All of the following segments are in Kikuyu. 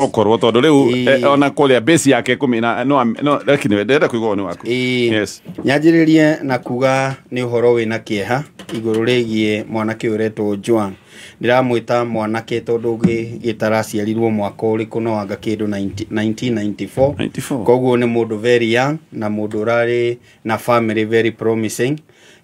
Okorwo tondũ rĩu ona kũrĩa base yake kũmĩ na no no, lakini ndĩrenda kũigua woni waku. Yes. Nyanjĩrĩrie na kuga nĩ ũhoro wĩna kĩeha igũrũ rĩgiĩ mwanake ũyũ ũretwo Joan. Ndĩramwĩta mwanake tondũ gĩtaraciarirwo mwaka ũrĩkũ, no anga kĩndũ 90 1994. 94. Koguo nĩ mũndũ very young na mũndũ ũrarĩ na family very promising.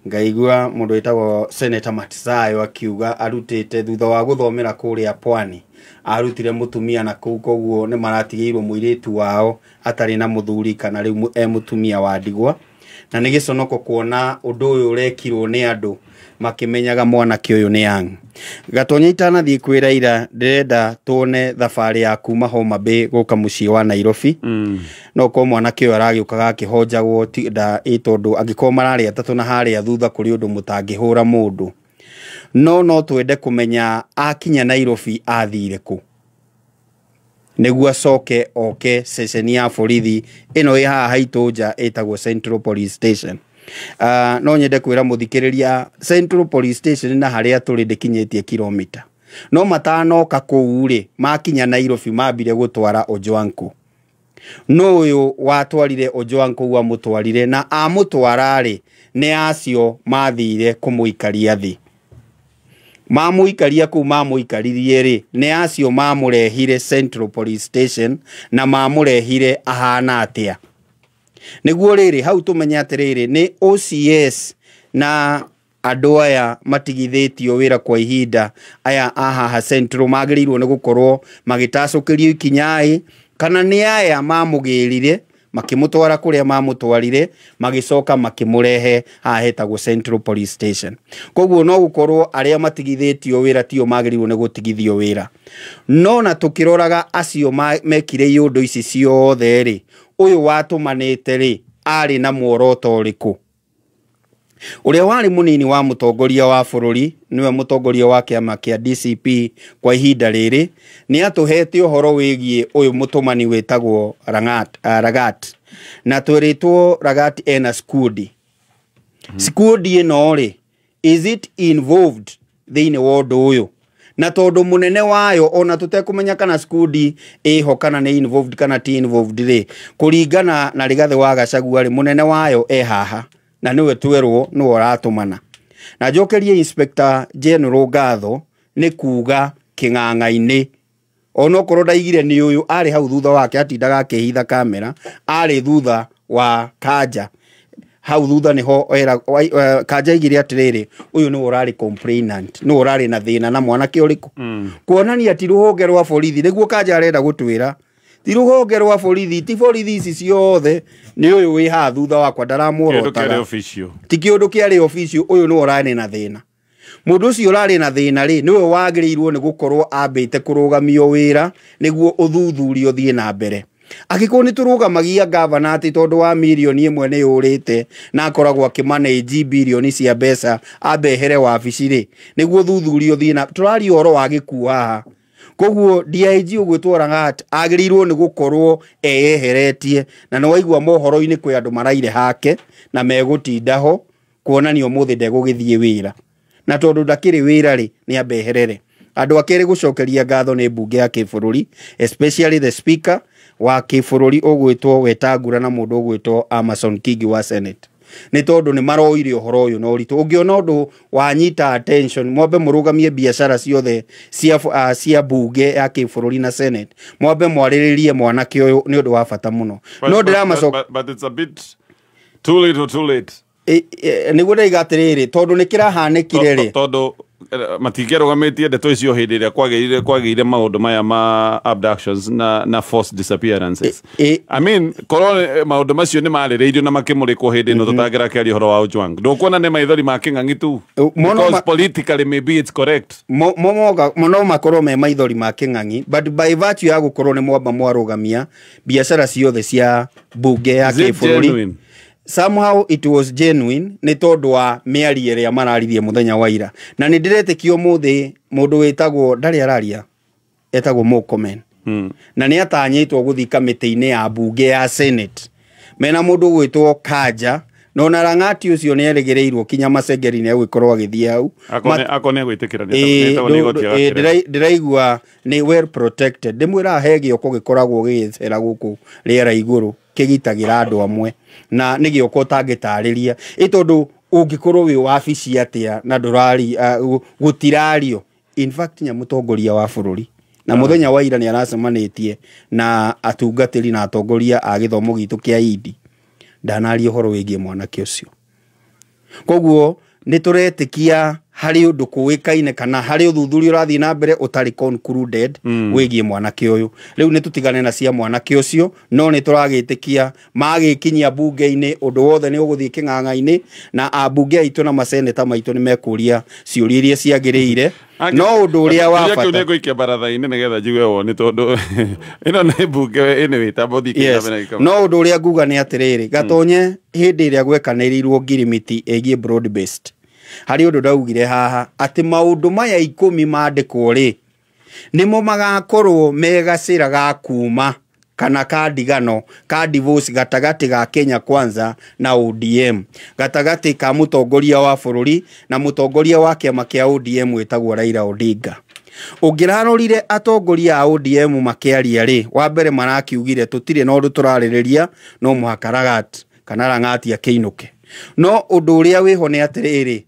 Ngaigua mũndũ wĩtagwo Senator Matisayo akiuga arutĩte thutha wa gũthomera kũrĩa Pwani, arutire mũtumia na kũu, koguo nĩ maratigĩirwo mũirĩtu wao atarĩ na mũthuri kana rĩu e mũtumia wa ndigwa. Na nĩ gĩconoko kuona ũndũ ũyũ ũrekirwo nĩ andũ makĩmenyaga mwanake ũyũ nĩ young. Gatonya, itanathiĩ kwĩ Raila, ndĩrenda tuone thabarĩ ya kuma Homa Bay gũka mũciĩ wa Nairobi. No korwo mwanake ũyũ aragĩũkaga akĩhonjagwo nda ĩ, tondũ angĩkorwo mararĩ atatũ na harĩa thutha kũrĩ ũndũ mũtangĩhũra mũndũ, no twende kũmenya akinya Nairobi athire kũ nĩguo acoke oke ceceni ya borithi ĩno ĩ haha haitũ nja ĩtagwo Central Police Station. No nyende kwĩra mũthikĩrĩria, Central Police Station na harĩa tũrĩ ndĩkinyĩtie kilomita, no matanoka kũu rĩ, makinya Nairobi mambire gũtwara Ojwang kũ? No ũyũ watwarire Ojwang kũu amũtwarire, na amũtwara rĩ, nĩ acio mathire kũmũikaria thĩ, mamũikaria kũu mamũikaririe rĩ, nĩ acio mamũrehire Central Police Station, na mamũrehire ahana atĩa? Nĩguo rĩrĩ hau tũmenye atĩrĩrĩ, nĩ OCS na andũ aya matigithĩtio wĩra kwa ihinda, aya a haha Central magĩrĩirwo nĩ gũkorwo magĩtacũkĩrio ikinya-ĩ, kana nĩ aya mamũgĩrire makĩmũtwara kũrĩa mamũtwarire, magĩcoka makĩmũrehe haha hetagwo Central Police Station? Koguo no gũkorwo arĩa matigithĩtio wĩra tio magĩrĩirwo nĩ gũtigithio wĩra, no na tũkĩroraga acio mekire iũndũ ici ciothe rĩ, ũyũ watũmanĩte rĩ, arĩ na muoroto ũrĩkũ? Ũrĩa warĩ mũnini wa mũtongoria wa bũrũri, nĩwe mũtongoria wa kĩama kĩa DCP kwa ihinda rĩrĩ, nĩ atũhete ũhoro wĩgiĩ ũyũ mũtũmani wĩtagwo Rangat, Ragat, na twĩrĩtwo Ragat ena skundi. Skundi ĩno rĩ, is it involved thĩinĩ wa ũndũ ũyũ? Na tondũ mũnene wayo, ona tũtekũmenya kana skundi ĩho kana nĩ involved kana ti involved rĩ, kũringana na Rigathĩ wa Gachagua rĩ, mũnene wayo e haha na nĩwe twerwo nĩwe ũratũmana. Na njokerie Inspector General ngatho nĩ kuga kĩng'ang'a-inĩ, onokorwo ndaigire nĩ ũyũ arĩ hau thutha wake atindaga akĩhitha kamera, arĩ thutha wa Kanja hau thutha nĩho Kanja aigire atĩrĩrĩ, ũyũ nĩwe ũrarĩ complainant, nĩwe ũrarĩ na thĩna na mwanake ũrĩkũ, kuonania ti rũhonge rwa borithi. Nĩguo Kanja arenda gũtwĩra ti rũhonge rwa borithi, ti borithi ici ciothe, nĩ ũyũ wĩ haha thutha wakwa kĩndũ kĩarĩ ndaramuorotaga official. Ti kĩũndũ kĩarĩ official, ũyũ nĩwe ũrarĩ na thĩna. Mũndũ ũcio ũrarĩ na thĩna rĩ, nĩwe wagĩrĩirwo nĩ gũkorwo ambĩte kũrũgamio wĩra nĩguo ũthuthuria ũthiĩ na mbere. Angĩkorwo nĩ tũrũgamagia gavana atĩ tondũ wa mirioni 1 nĩ yũrĩte na akoragwo akĩmanĩnji birioni cia mbeca, ambe ehere wabici rĩ, nĩguo ũthuthuria ũthiĩ na tũraria ũhoro wa gĩkuũ haha. Koguo DIG ũgwĩtwo Langat agĩrĩirwo nĩ gũkorwo eyeheretie, na nĩ waigua mohoro-inĩ kwĩ andũ maraire hake na megũtinda ho kuonania ũmũthĩ ndegũgĩthiĩ wĩra, na tondũ ndakĩrĩ wĩra rĩ, nĩ ambe eherere. Andũ a kerĩ gũcokeria ngatho nĩ mbunge ya kĩbũrũri, especially the speaker wa kĩbũrũri ũgwĩtwo Wetangula na mũndũ ũgwĩtwo Amason Kingi wa Senate, nĩ tondũ nĩ maroire ũhoro ũyũ na ũritũ. Ũngĩona ũndũ wanyita attention, mwambe mũrũgamie biacara ciothe cia mbunge ya kĩbũrũri na Senate, mwambe mwarĩrĩrie mwanake ũyũ, nĩ ũndũ wa bata mũno. No ndĩramacoka But it's a bit too little too late. Nĩguo ndaiga atĩrĩrĩ, tondũ nĩ kĩrahanĩkire rĩ, Tondũ matingĩarũgamĩtie ndeto icio hĩndĩ ĩrĩa kwagĩire maũndũ maya ma abductions na forced disappearances. I mean, korwo maũndũ macio nĩ marĩrĩirio na makĩmũrĩkwo hĩndĩ ĩno, tũtangĩrakĩaria ũhoro wa Ojwang. Ndũkuona nĩ maithori ma kĩng'ang'i tu? Mono Because politically maybe it's correct. No makorwo me maithori ma kĩng'ang'i, but by virtue ya gũkorwo nĩ mwamba mwarũgamia biacara ciothe cia mbunge ya Is it kĩbũrũri. genuine? Somehow it was genuine nĩ tondũ wa mĩario ĩrĩa mararirie mũthenya wa ira, na nĩ ndĩretĩkia ũmũthĩ mũndũ wĩtagwo ndarĩ araria etagwo Murkomen, na nĩ atanyĩtwo gũthiĩ kamĩtĩ-inĩ ya mbunge ya Senate mena mũndũ ũgwĩtwo Kanja No na Rang'ati ũcio nĩ erĩgĩrĩirwo kinya Macengeri nĩ egũgĩkorwo agĩthiĩ hau. Akone gwĩtĩkĩra nĩ Ndĩraigua nĩ well protected. Ndĩmwĩraga he gĩoko gĩkoragwo gĩgĩcera gũkũ rĩera igũrũ kĩgitagĩra andũ amwe, na nĩ gĩoko ũtangĩtarĩria ĩ tondũ ũngĩkorwo wĩ wabici atĩa na ndũrari gũtirario. In fact nya mũtongoria wa bũrũri na mũthenya wa ira nĩ aracemanĩtie na atungatĩri na atongoria a gĩthomo gitũ kĩa Indi, ndanaria ũhoro wĩgiĩ mwanake ũcio. Koguo nĩ tũretĩkia harĩ ũndũ kũĩkaine kana harĩ ũthuthuria ũrathiĩ na mbere ũtarĩ concluded wĩgiĩ mwanake ũyũ. Rĩu nĩ tũtigane na cia mwanake ũcio, no nĩ tũragĩtĩkia magĩkinyia bunge-inĩ ũndũ wothe nĩ ũgũthiĩ kĩng'ang'a-inĩ, na ambunge aitũ na maseneta maitũ nĩ mekũria ciũria iria ciagĩrĩire. No ũndũ ũrĩa wa bata kĩu nĩ ngũikia baratha-inĩ nĩgetha njigue woni tondũ ĩno nĩ bunge anyway tambo thiĩ. No ũndũ ũrĩa nguga nĩ atĩrĩrĩ, Gatonye hĩndĩ ĩrĩa gwekanĩrĩirwo ngirimiti ĩgiĩ broad based, harĩ ũndũ ndaugire haha atĩ maũndũ maya 10 mandĩkwo rĩ nĩmo magakorwo me gacĩra ga kuma kana ka ndigano ka divorce gatagatĩ ga Kenya Kwanza na ODM, gatagatĩ ka mũtongoria wa bũrũri na mũtongoria wa kĩama kĩa ODM wĩtagwo Raila Odinga. Ũngĩrarorire atongoria a ODM makĩaria rĩ, wa mbere marakiugire tũtirĩ na ũndũ tũrarĩrĩria, no mũhaka Lagat kana Rang'ati akĩinũke. No ũndũ ũrĩa wĩho nĩ atĩrĩrĩ,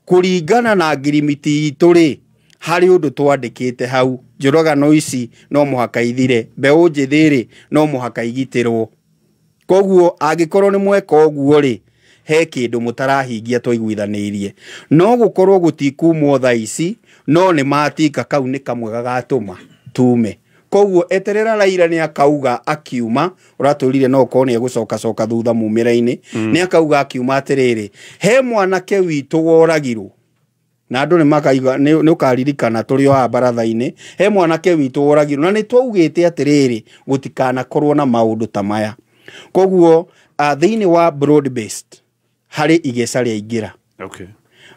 kũringana na ngirimiti itũ rĩ, harĩ ũndũ twandĩkĩte hau, njũragano ici no mũhaka ithire, mbeũ njĩthĩ rĩ no mũhaka igitĩrwo. Koguo angĩkorwo nĩ mweka ũguo rĩ, he kĩndũ mũtarahingia twaiguithanĩirie. No gũkorwo gũtikumwo thaa ici, no nĩ matika kau nĩ kamwe gagatũma tume. Koguo eterera Raila nĩ akauga akiuma, ũratũrire no ũkorwo nĩ egũcokacoka thutha mumĩra-inĩ, nĩ akauga akiuma atĩrĩrĩ, he mwanake witũ woragirwo, na andũ nĩ makaiga nĩ ũkaririkana tũrĩ o haha baratha-inĩ, he mwanake witũ woragirwo na nĩ twaugĩte atĩrĩrĩ gũtikanakorwo na maũndũ ta maya. Koguo thĩinĩ wa broad based harĩ igeca rĩaingĩra. Okay.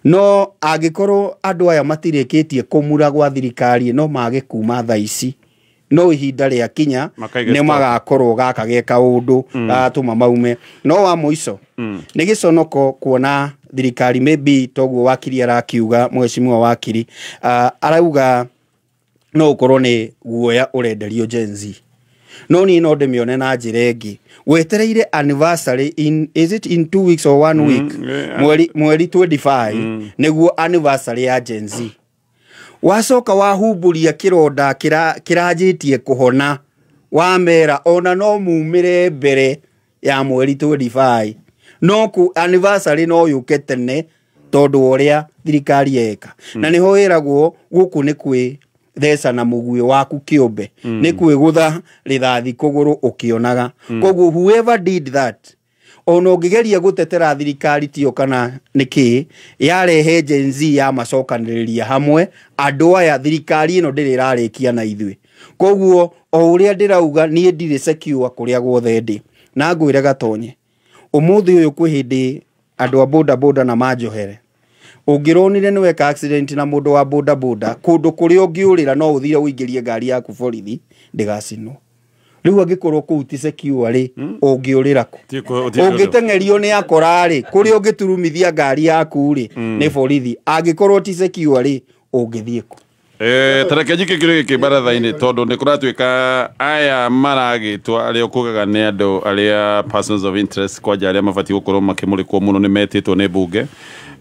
No angĩkorwo andũ aya matirĩkĩtie kũmura gwa thirikari no mage kuma thaa ici, no ihinda rĩa kinya nĩ magakorwo gaka ge kaũndũ gatũma maume. No wa mũico nĩ gĩconoko kuona thirikari maybe toguo wakiri arakiuga, mheshimiwa wakiri arauga no ũkorwo nĩ guoya ũrenderio Gen Z. No niĩ no ndĩmĩone na njĩra ĩngĩ. Wetereire anniversary in, is it in 2 weeks or 1 week? Mweri 25 nĩguo anniversary ya Gen Z. Wacoka wahumbũria kĩronda kĩranjĩtie kũhona, wamera ona no mumĩre mbere ya mweri 25, no ku anniversary no yũke tene tondũ wa ũrĩa thirikari yeka. Na nĩho ĩragwo gũkũ nĩ kwĩ theca na mũguĩ waku kĩũmbe, nĩ kwĩgũtha rĩthathi kũgũrũ ũkĩonaga. Koguo whoever did that, ona ũngĩgeria gũtetera thirikari tiyo kana nĩkĩ yarehe Gen Z ya macokanĩrĩria hamwe, andũ aya thirikari ĩno ndĩrĩ ĩrarĩkia na ithuĩ. Koguo o ũrĩa ndĩrauga niĩ ndirĩ secure kũrĩa guothe ndĩ. Na ngwĩre Gatonye, ũmũthĩ ũyũ kwĩ hĩndĩ andũ a boda boda na manjohere, ũngĩronire nĩ weka accident na mũndũ wa boda boda kũndũ kũrĩa ũngĩũrĩra no ũthire ũingĩrie ngari yaku borithi ndĩgacinwo. Rĩu angĩkorwo kũu ti secure rĩ, ũngĩũrĩra kũ? Ũngĩteng'erio nĩ akora rĩ, kũrĩa ũngĩturumithia ngari yaku rĩ nĩ borithi. Angĩkorwo ti secure rĩ, ũngĩthiĩ kũ? Tareke njike kĩrĩa gĩkĩ baratha-inĩ tondũ nĩ kũratuĩka aya maragĩtwo arĩa ũkugaga nĩ andũ arĩa persons of interest, kwanja arĩa mabatiĩ gũkorwo makĩmũrĩkwo mũno nĩ metĩtwo nĩ mbunge.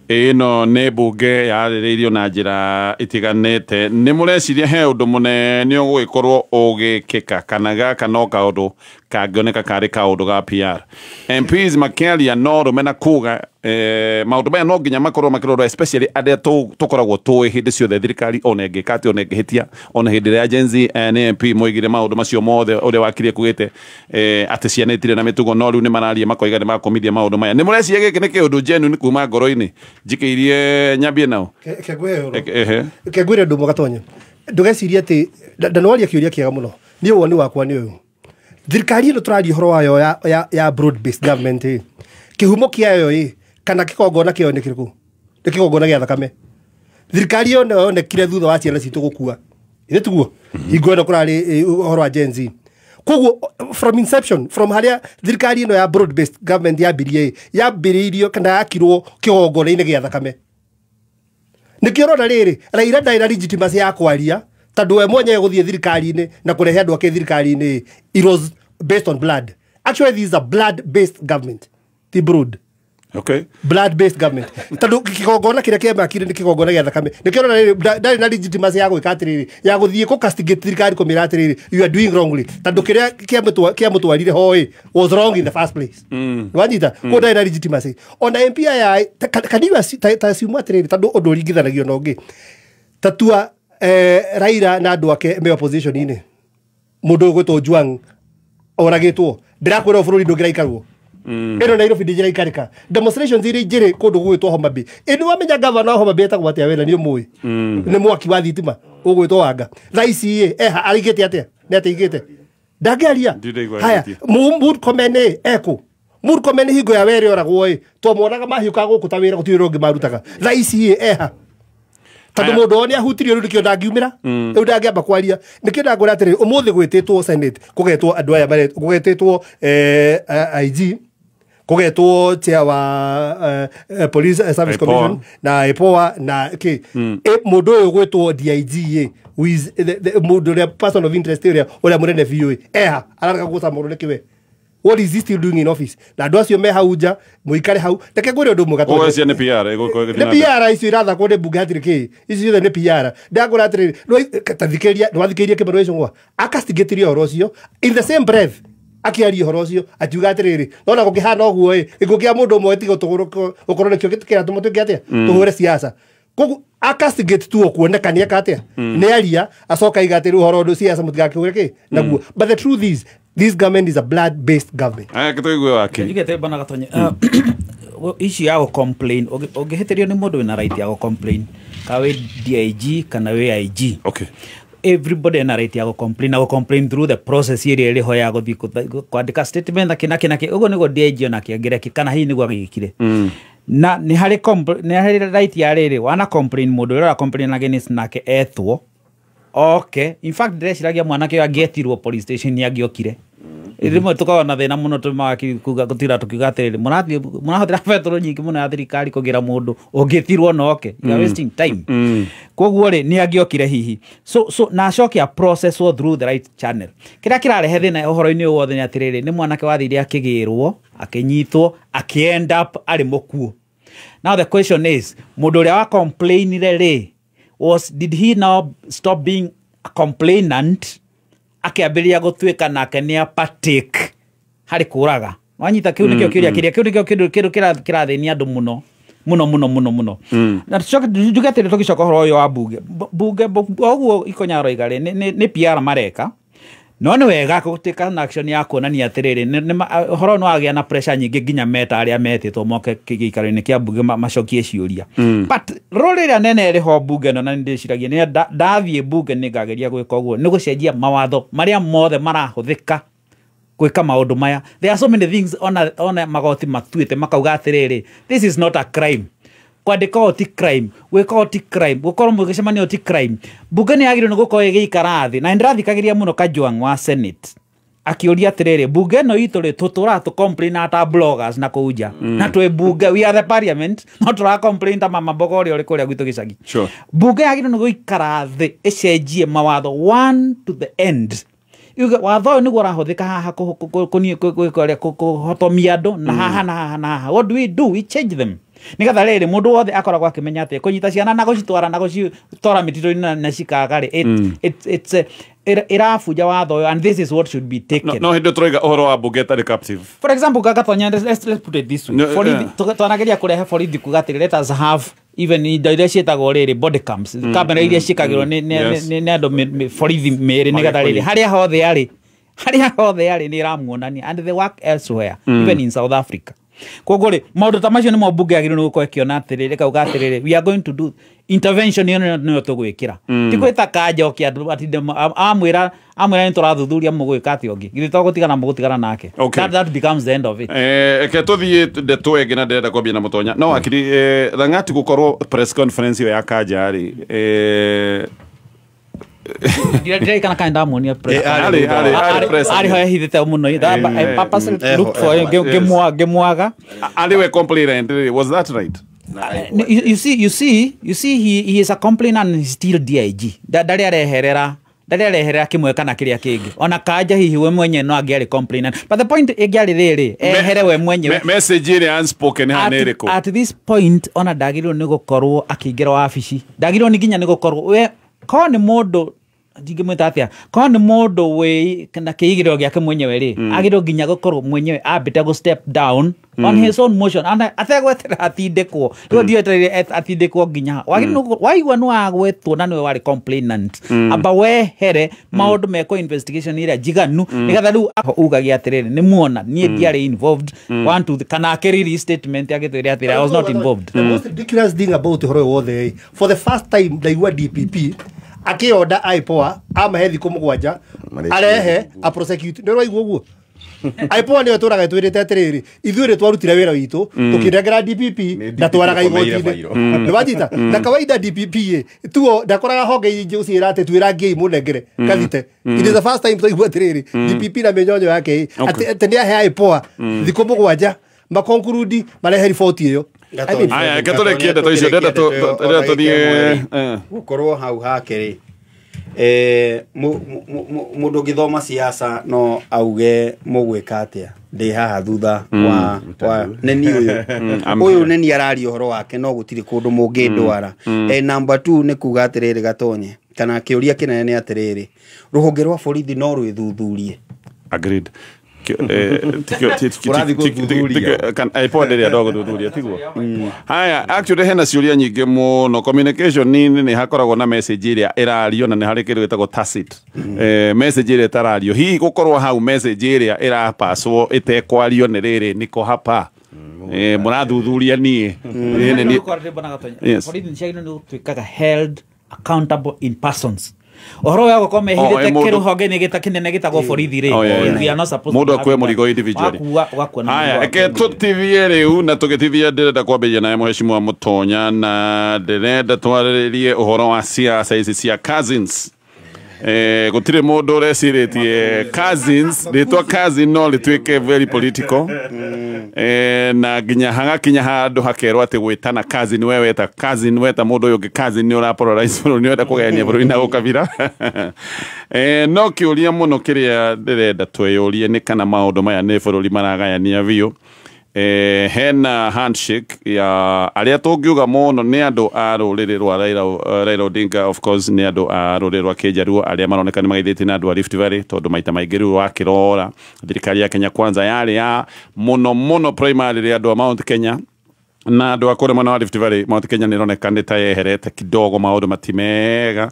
Ĩno nĩ mbunge yarĩrĩirio na njĩra itiganĩte. Nĩ mũreciria he ũndũ mũnene ũgũgĩkorwo ũgĩkĩka kana gaka no kaũndũ kangĩoneka karĩ kaũndũ ga PR? MPs makĩaria no rũme na kuga maũndũ maya no nginya makorwo makĩrorwo, especially arĩa tũkoragwo tũĩ hĩndĩ ciothe thirikari ona ĩngĩka atĩa ona ĩngĩhĩtia, ona hĩndĩ ĩrĩa Gen Z nĩ MP moigire maũndũ macio mothe ũrĩa wakirie kugĩte atĩ ciana itirĩ na mĩtugo, no rĩu nĩ mararia makoiga nĩ makomithia maũndũ maya. Nĩ mũreciria gĩkĩ nĩ kĩũndũ genuine kuma ngoro-inĩ? Njikĩirie nyambie nao. Kengwĩre ũndũ ũmwe Gatonye, ndũgecirie atĩ ndanwaria kĩũria kĩega mũno. Niĩ woni wakwa nĩ ũyũ, thirikari ĩno tũraria ũhoro wayo ya broad based government ĩ, kĩhumo kĩayo ĩ kana kĩgongona kĩayo nĩ kĩrĩkũ? Nĩ kĩgongona gĩa thakame. Thirikari ĩyo nĩyo yonekire thutha wa ciana citũ gũkua, ithe tiguo? Hingo ĩno kũrarĩ ũhoro wa Gen Z. Koguo from inception, from harĩa thirikari ĩno ya broad based government yambirie, yambĩrĩirio kana yakirwo kĩgongona-inĩ gĩa thakame. Nĩkĩo ũrona rĩrĩ Raila ndarĩ na legitimacy ya kwaria, tondũ we mwenyewe gũthiĩ thirikari-inĩ na kũrehe andũ ake thirikari-inĩ, it was based on blood. Actually, this is a blood based government, ti broad. Okay. Blood based government. Tondũ kĩgongona kĩrĩa kĩamakire nĩ kĩgongona gĩa thakame. Nĩkĩo ũrona rĩrĩ ndarĩ na legitimacy ya gwĩka atĩrĩrĩ, ya gũthiĩ kũ castigate thirikari kũmĩra atĩrĩrĩ, you are doing wrongly, tondũ kĩrĩa kĩamũtwarire ho ĩ was wrong in the first place. Wanyita? Koguo ndarĩ na legitimacy. Ona MP aya kaniwa ta assume atĩrĩrĩ, tondũ ũndũ ũringithanagio na ũngĩ, tatua Raila na andũ ake me opposition-inĩ, mũndũ ũgwĩtwo Ojwang oragĩtwo, ndĩrakwĩra bũrũri ndũngĩraikarwo. Ĩno Nairobi ndĩngĩraikarĩka. Demonstrations iria njĩrĩ kũndũ gũgwĩtwo Homa Bay. Ĩ nĩ wamenya gavana wa Homa Bay etagwo atĩa we na nĩ ũmũĩ? Nĩ mwaki wa thitima ũgwĩtwo Wanga. Thaa ici ĩ eha araigĩte atĩa? Nĩ atĩa aigĩte? Ndangĩaria. Ndiraigua Haya, aigĩtie. Murkomen ĩ ekũ? Murkomen hingo ya were oragwo ĩ, twamuonaga mahiũkaga gũkũ ta wĩra gũtirĩ wĩra ũngĩ marutaga. Thaa ici ĩ eha? Tondũ Aya. mũndũ wao nĩ ahutirio rĩu nĩkĩo ndangiumĩra, rĩu ndangĩamba kwaria. Nĩkĩo ndangwĩra atĩrĩrĩ, ũmũthĩ gwĩtĩtwo Senate, kũgetwo andũ aya kũgetĩtwo IG, kũgetwo chair wa Police Service IPOA. Commission na IPOA na kĩ. Mũndũ ũyũ ũgwĩtwo DIG ĩ, who is the mũndũ ũrĩa person of interest ũrĩa mũnene biũ ĩ, eha ararega gũcamũrwo nĩkĩ we? What is he still doing in office? Na andũ acio me hau nja, mũikare hau. Reke ngwĩre ũndũ ũmwe Gatonye. Ũguo icio nĩ PR ĩgũkorwo ĩgĩthiĩ Nĩ na mbere. PR icio irathakwo nĩ mbunge hatirĩ kĩ. Icio ciothe nĩ PR. Ndakũra atĩrĩrĩ, ta thikĩrĩria, nĩwathikĩrĩria Kĩmani Ichung'wa. Akastigatĩria ũhoro ũcio in the same breath akĩaria ũhoro ũcio akiuga atĩrĩrĩ, nona gũkĩhana ũguo ĩ, gĩkuũ kĩa mũndũ ũmwe tiga gũkorwo nĩkĩo kĩratũma twĩke atĩa, tũhũre siasa. Koguo akastigate tu kuoneka nĩ eka atĩa, nĩ aria acoka aiga atĩrĩ ũhoro ũndũ siasa mũtigakĩhũre kĩ naguo. But the truth is this government is a blood based government. Aya tũigue wake. Njugĩte bana Gatonye, issue ya gũ-complain, ũngĩhĩtĩrio nĩ mũndũ wĩna right ya gũ-complain, ka wĩ DIG kana wĩ IG. Okay. Everybody ena right ya gũ-complain na gũ-complain through the process ĩrĩa ĩrĩ ho ya gũthiĩ kwandĩka statement na kĩ na kĩ na kĩ. Ũguo nĩguo DIG onake angĩrekire, kana hihi nĩguo agĩkire. Na nĩ harĩ nĩ harĩ right ya rĩrĩ, wana complain mũndũ ũrĩa ũra complain against nake etwo. Okay. In fact, ndĩreciragia mwanake ũyũ angĩetirwo police station nĩ angĩokire. Rĩmwe tũkoragwo na thĩna mũno tũmaga kuga gũtira tũkiuga atĩrĩrĩ, mũrahũthĩra betũrũ nyingĩ mũno ya thirikari kũgĩra mũndũ ũngĩtirwo na oke. You are wasting time. Koguo rĩ, nĩ angĩokire hihi. So na acoke a process all through the right channel. Kĩrĩa kĩrarehe thĩna ũhoro-inĩ ũyũ wothe nĩ atĩrĩrĩ, nĩ mwanake wathire akĩgĩrwo, akĩnyitwo, akĩ end up arĩ mũkuũ. Now the question is, mũndũ ũrĩa wa complainire rĩ, did he now stop being a complainant akĩambĩrĩria gũtuĩka nake nĩ a partake harĩ kũraga? Wanyita kĩu nĩkĩo kĩũria kĩrĩa, kĩu nĩkĩo kĩndũ kĩrathĩnia andũ mũno mũno mũno mũno mũno. Na tucoke njuge atĩrĩ, tũgĩcoka ũhoro ũyũ wa mbunge, mbunge ũguo Ikonya aroiga rĩ, nĩ PR mareka. No nĩ wega gũtuĩka na action ya kuonania atĩrĩrĩ, ũhoro nĩ wagĩa na pressure nyingĩ nginya meta arĩa metĩtwo moke gĩikaro-inĩ kĩa mbunge macokie ciũria. But role ĩrĩa nene ĩrĩ ho mbunge ĩno, na nĩ ndĩciragia nĩ ndathiĩ mbunge nĩ ngageria gwĩka ũguo, nĩ gũcenjia mawatho marĩa mothe marahũthĩka gwĩka maũndũ maya. There are so many things ona magoti matuĩte makauga atĩrĩrĩ, this is not a crime. Kwandĩka ũũ ti crime, gwĩka ũũ ti crime, gũkorwo mũgĩcemania ũũ ti crime. Mbunge nĩ yagĩrĩirwo nĩ gũkorwo ĩgĩikara thĩ, na nĩ ndĩrathikagĩrĩria mũno Kajwang wa Senate akĩũria atĩrĩrĩ, mbunge ĩno itũ rĩ, tũtũraga tũ complain ata bloggers na kũu nja, na twĩ mbunge, we are the parliament, no tũra complain ta mama mboga ũrĩa ũrĩ kũrĩa gwitũ gĩcagi. Mbunge yagĩrĩirwo nĩ gũikara thĩ ĩcenjie mawatho one to the end. Yuge watho ũyũ nĩguo ũrahũthĩka haha kũhotomia andũ na haha na haha na haha. What do we do? We change them. Nĩgetha rĩrĩ mũndũ wothe akoragwo akĩmenya atĩ kũnyita ciana na gũcitwara na gũcitwara mĩtitũ-inĩ na cikaga rĩ, ĩrabunja watho ũyũ, and this is what should be taken. No, no hĩndĩ tũroiga ũhoro wa mbunge ĩtarĩ captive. For example, Gatonya, let's put it this way. No, Borithi, yeah. twanageria kũrehe borithi kuga atĩrĩ, let us have even indo iria ciĩtagwo rĩrĩ body cams, kamera iria ciĩkagĩrwo nĩ andũ borithi mĩĩrĩ, nĩgetha rĩrĩ harĩa hothe arĩ, harĩa hothe arĩ nĩ ĩramuonania, and they work elsewhere, even in South Africa. Koguo rĩ, maũndũ ta macio nĩmo mbunge yagĩrĩirwo nĩ gũkorwo ĩkĩona atĩrĩrĩ, ĩkauga atĩrĩrĩ, we are going to do intervention ĩyo nĩyo tũgwĩkĩra. Ti gwĩta kanja oke andũ atinde amwĩra nĩ tũrathuthuria mũgwĩka atĩa ũngĩ. Githĩ to gũtigana mũgũtigana nake. That becomes the end of it. Reke tũthiĩ ndeto ĩngĩ na ndĩrenda kwambia na Mũtonya. No akiri, Lang'ati gũkorwo press conference ĩyo ya kanja rĩ, Ndirikana kana ndamuonia press. Arĩ ho ehithĩte mũno. I purposely looked for him, ngĩmwaga. Arĩ we complainant, was that right? You see he is a complainant and he's still DIG. Ndarĩ areherera kĩmwe kana kĩrĩa kĩngĩ. Ona kanja hihi we mwenyewe no angĩarĩ complainant. But the point ĩngĩarĩ rĩrĩ, ehere we mwenyewe. Message ĩrĩa unspoken hana ĩrĩkũ? At this point ona ndagĩrĩirwo nĩ gũkorwo akĩingĩra wabici. Ndagĩrĩirwo nĩ nginya nĩ gũkorwo we korwo nĩ mũndũ ndingĩmwĩta atĩa, korwo nĩ mũndũ wĩ na kĩigĩrĩro gĩake mwenyewe rĩ, agĩrĩirwo nginya gũkorwo mwenyewe ambĩte gũ step down on his own motion ategweterera atindĩkwo. Rĩu ndietereire atindĩkwo nginya waigua nĩ wagwetwo na nĩwe warĩ complainant, amba wehere maũndũ mekwo investigation ĩrĩa njiganu nĩgetha rĩu ugagia atĩrĩrĩ, nĩ muona niĩ ndiarĩ involved 1 2 3, kana akĩrelease statement agĩtwĩre atĩrĩ I was not involved. The most ridiculous thing about ũhoro ũyũ wothe, for the first time ndaigua DPP akĩonda IPOA amahe thikũ 7 arehe a prosecute. Nĩ ũraigua ũguo? IPOA nĩyo tũraga twĩrĩte atĩrĩrĩ, ithuĩ nĩ twarutire wĩra witũ tũkĩnengera DPP na twaraga igoti-inĩ. Nĩ wanyita? Na kawaida DPP ĩ tuo ndakoraga honge ingĩ ũciĩra atĩ twĩrangiei mũnengere kathite. It is the first time twaigua atĩrĩrĩ DPP na mĩnyonyo yake atĩ nĩ ahe IPOA thikũ 7 makonkurudi marehe riboti ĩyo. Aya, reke ndeto icio ndenda tũthiĩ gũkorwo hau hake rĩ, mũndũ ũngĩthoma siasa no auge mũgwĩka atĩa, ndĩ haha thutha wa nĩ niĩ ũyũ nĩ niĩ araria ũhoro wake, no gũtirĩ kũndũ mũngĩndwara. Number 2 nĩ kuga atĩrĩrĩ Gatonye, kana kĩũria kĩnene nĩ atĩrĩrĩ, rũhonge rwa borithi no rwĩthuthurie. Agreed. IPOA ndĩrĩ andũ a gũthuthuria tiguo. Haya, actually hena ciũria nyingĩ mũno. Communication nĩ hakoragwo na message ĩrĩa ĩrario na nĩ harĩ kĩndũ gĩtagwo tacit. Message ĩrĩa ĩtarario, hihi gũkorwo hau message ĩrĩa ĩrapaswo ĩtekwario nĩ rĩrĩ niko hapa. Mũrathuthuria niĩ. Borithi nĩ ciagĩrĩirwo nĩ gũtuĩkaga held accountable in persons. Ũhoro wa gũkorwo mehithĩte kĩrũhonge-inĩ kĩnene gĩtagwo borithi rĩ, we are not supposed mũndũ akue mũrigo individually. Haya, reke tũtithie rĩu na tũgĩtithia ndĩrenda kwambĩrĩria naye Mheshimiwa Mũtonya, na ndĩrenda twarĩrĩrie ũhoro wa siasa ici cia cousins. Gũtirĩ mũndũ ũrecirĩtie cousins, rĩtwa cousin no rĩtuĩke very political. Na nginya hagakinya handũ hakerwo atĩ gwĩtana cousin, we weta cousin, weta mũndũ ũyũ ũngĩ cousin, nĩ ũrapolarize bũrũri, nĩ ũrenda kũgayania bũrũri na ũkabira. No kĩũria mũno kĩrĩa ndĩrenda twĩyũrie nĩ kana maũndũ maya nĩ bũrũri maragayania biũ. Hena handshake ya arĩa tũngiuga mũno nĩ andũ a rũrĩrĩ rwa Raila Odinga, of course nĩ andũ a rũrĩrĩ rwa Kĩnjaruo arĩa maroneka nĩ magaithĩtie na andũ a Rift Valley, tondũ maita maingĩ rĩu wakĩrora thirikari ya Kenya Kwanza yarĩ ya mũno mũno primarily andũ a Mount Kenya na andũ a kũrĩa mwena wa Rift Valley. Mount Kenya nĩ ĩroneka nĩ ta yeherete kidogo, maũndũ matimega.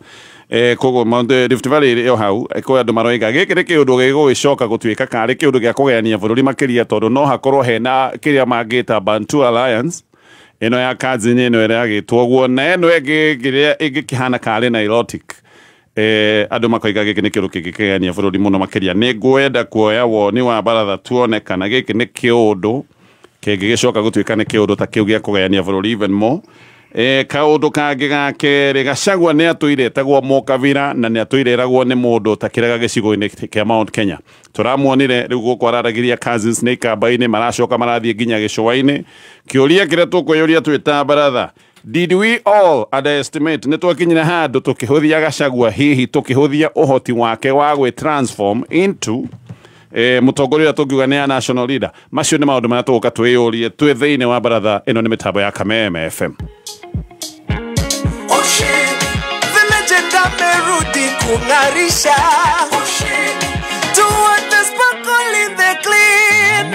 Koguo Mount Rift Valley ĩyo hau kwĩ andũ maroiga gĩkĩ nĩ kĩũndũ gĩgũgĩcoka gũtuĩka karĩ kĩũndũ gĩa kũgayania bũrũri makĩria, tondũ no hakorwo hena kĩrĩa mangĩta Bantu Alliance ĩno ya cousin ĩno ĩrĩa yagĩtwo ũguo, na ĩno ĩngĩ ĩrĩa ĩngĩkĩhana karĩ Nilotic. Andũ makoiga gĩkĩ nĩ kĩũndũ kĩngĩkĩgayania bũrũri mũno makĩria. Nĩ ngwenda kuoya woni wa baratha tuone kana gĩkĩ nĩ kĩũndũ kĩngĩgĩcoka gũtuĩka nĩ kĩũndũ ta kĩu gĩa kũgayania bũrũri even more. Kaũndũ kangĩ ga kerĩ, Gachagua nĩ atũire etagwo mũkabira na nĩ atũire eragwo nĩ mũndũ ũtakĩrega gĩcigo-inĩ kĩa Mount Kenya. Tũramuonire rĩu gũkũ araragĩria cousins nĩ ikamba-inĩ, maracoka marathiĩ nginya gĩcũa-inĩ. Kĩũria kĩrĩa tũkwĩyũria twĩ ta baratha, did we all underestimate? Nĩ twakinyire handũ tũkĩhũthia Gachagua, hihi tũkĩhũthia ũhoti wake wa gwĩ transform into mũtongoria ũrĩa tũngiuga nĩ a national leader. Macio nĩ maũndũ marĩa tũgũka twĩyũrie twĩ thĩinĩ wa baratha ĩno nĩ mĩtambo ya Kameme FM. The legend amerudi kung'arisha. Tuone sparkle in the clean.